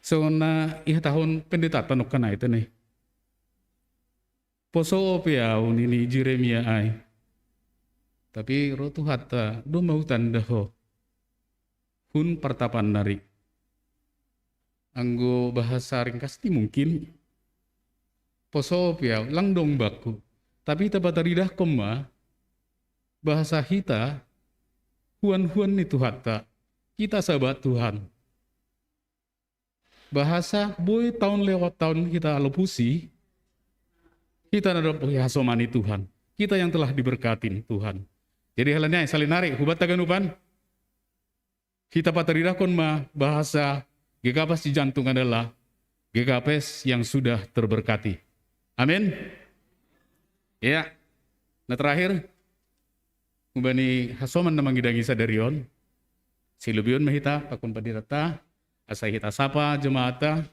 Songon na ihatahon pendeta tanok kana itu nih. Poso ope au nini Jeremia ai. Tapi ro Tuhanta do mau tanda ho. Hun partapan nari. Anggo bahasa ringkasti mungkin poso ope au lang dong bakku. Tapi tapataridahkon ma bahasa hita huan-huan ni Tuhanta. Kita sahabat Tuhan. Bahasa boi tahun lewat tahun kita lopusi, kita na dob hasomani Tuhan. Kita yang telah diberkatin Tuhan. Jadi halani ai salinari hubat taganupan. Kita pataridahkon ma bahasa G K P S di jantung adalah G K P S yang sudah terberkati. Amin. Ya. Nah terakhir, hubani hasoman na mangidangi sadarion, silubion ma hita pakon pandirata, asa hita sapa jemaata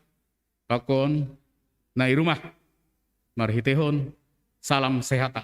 pakon na i rumah marhitehon salam sehata.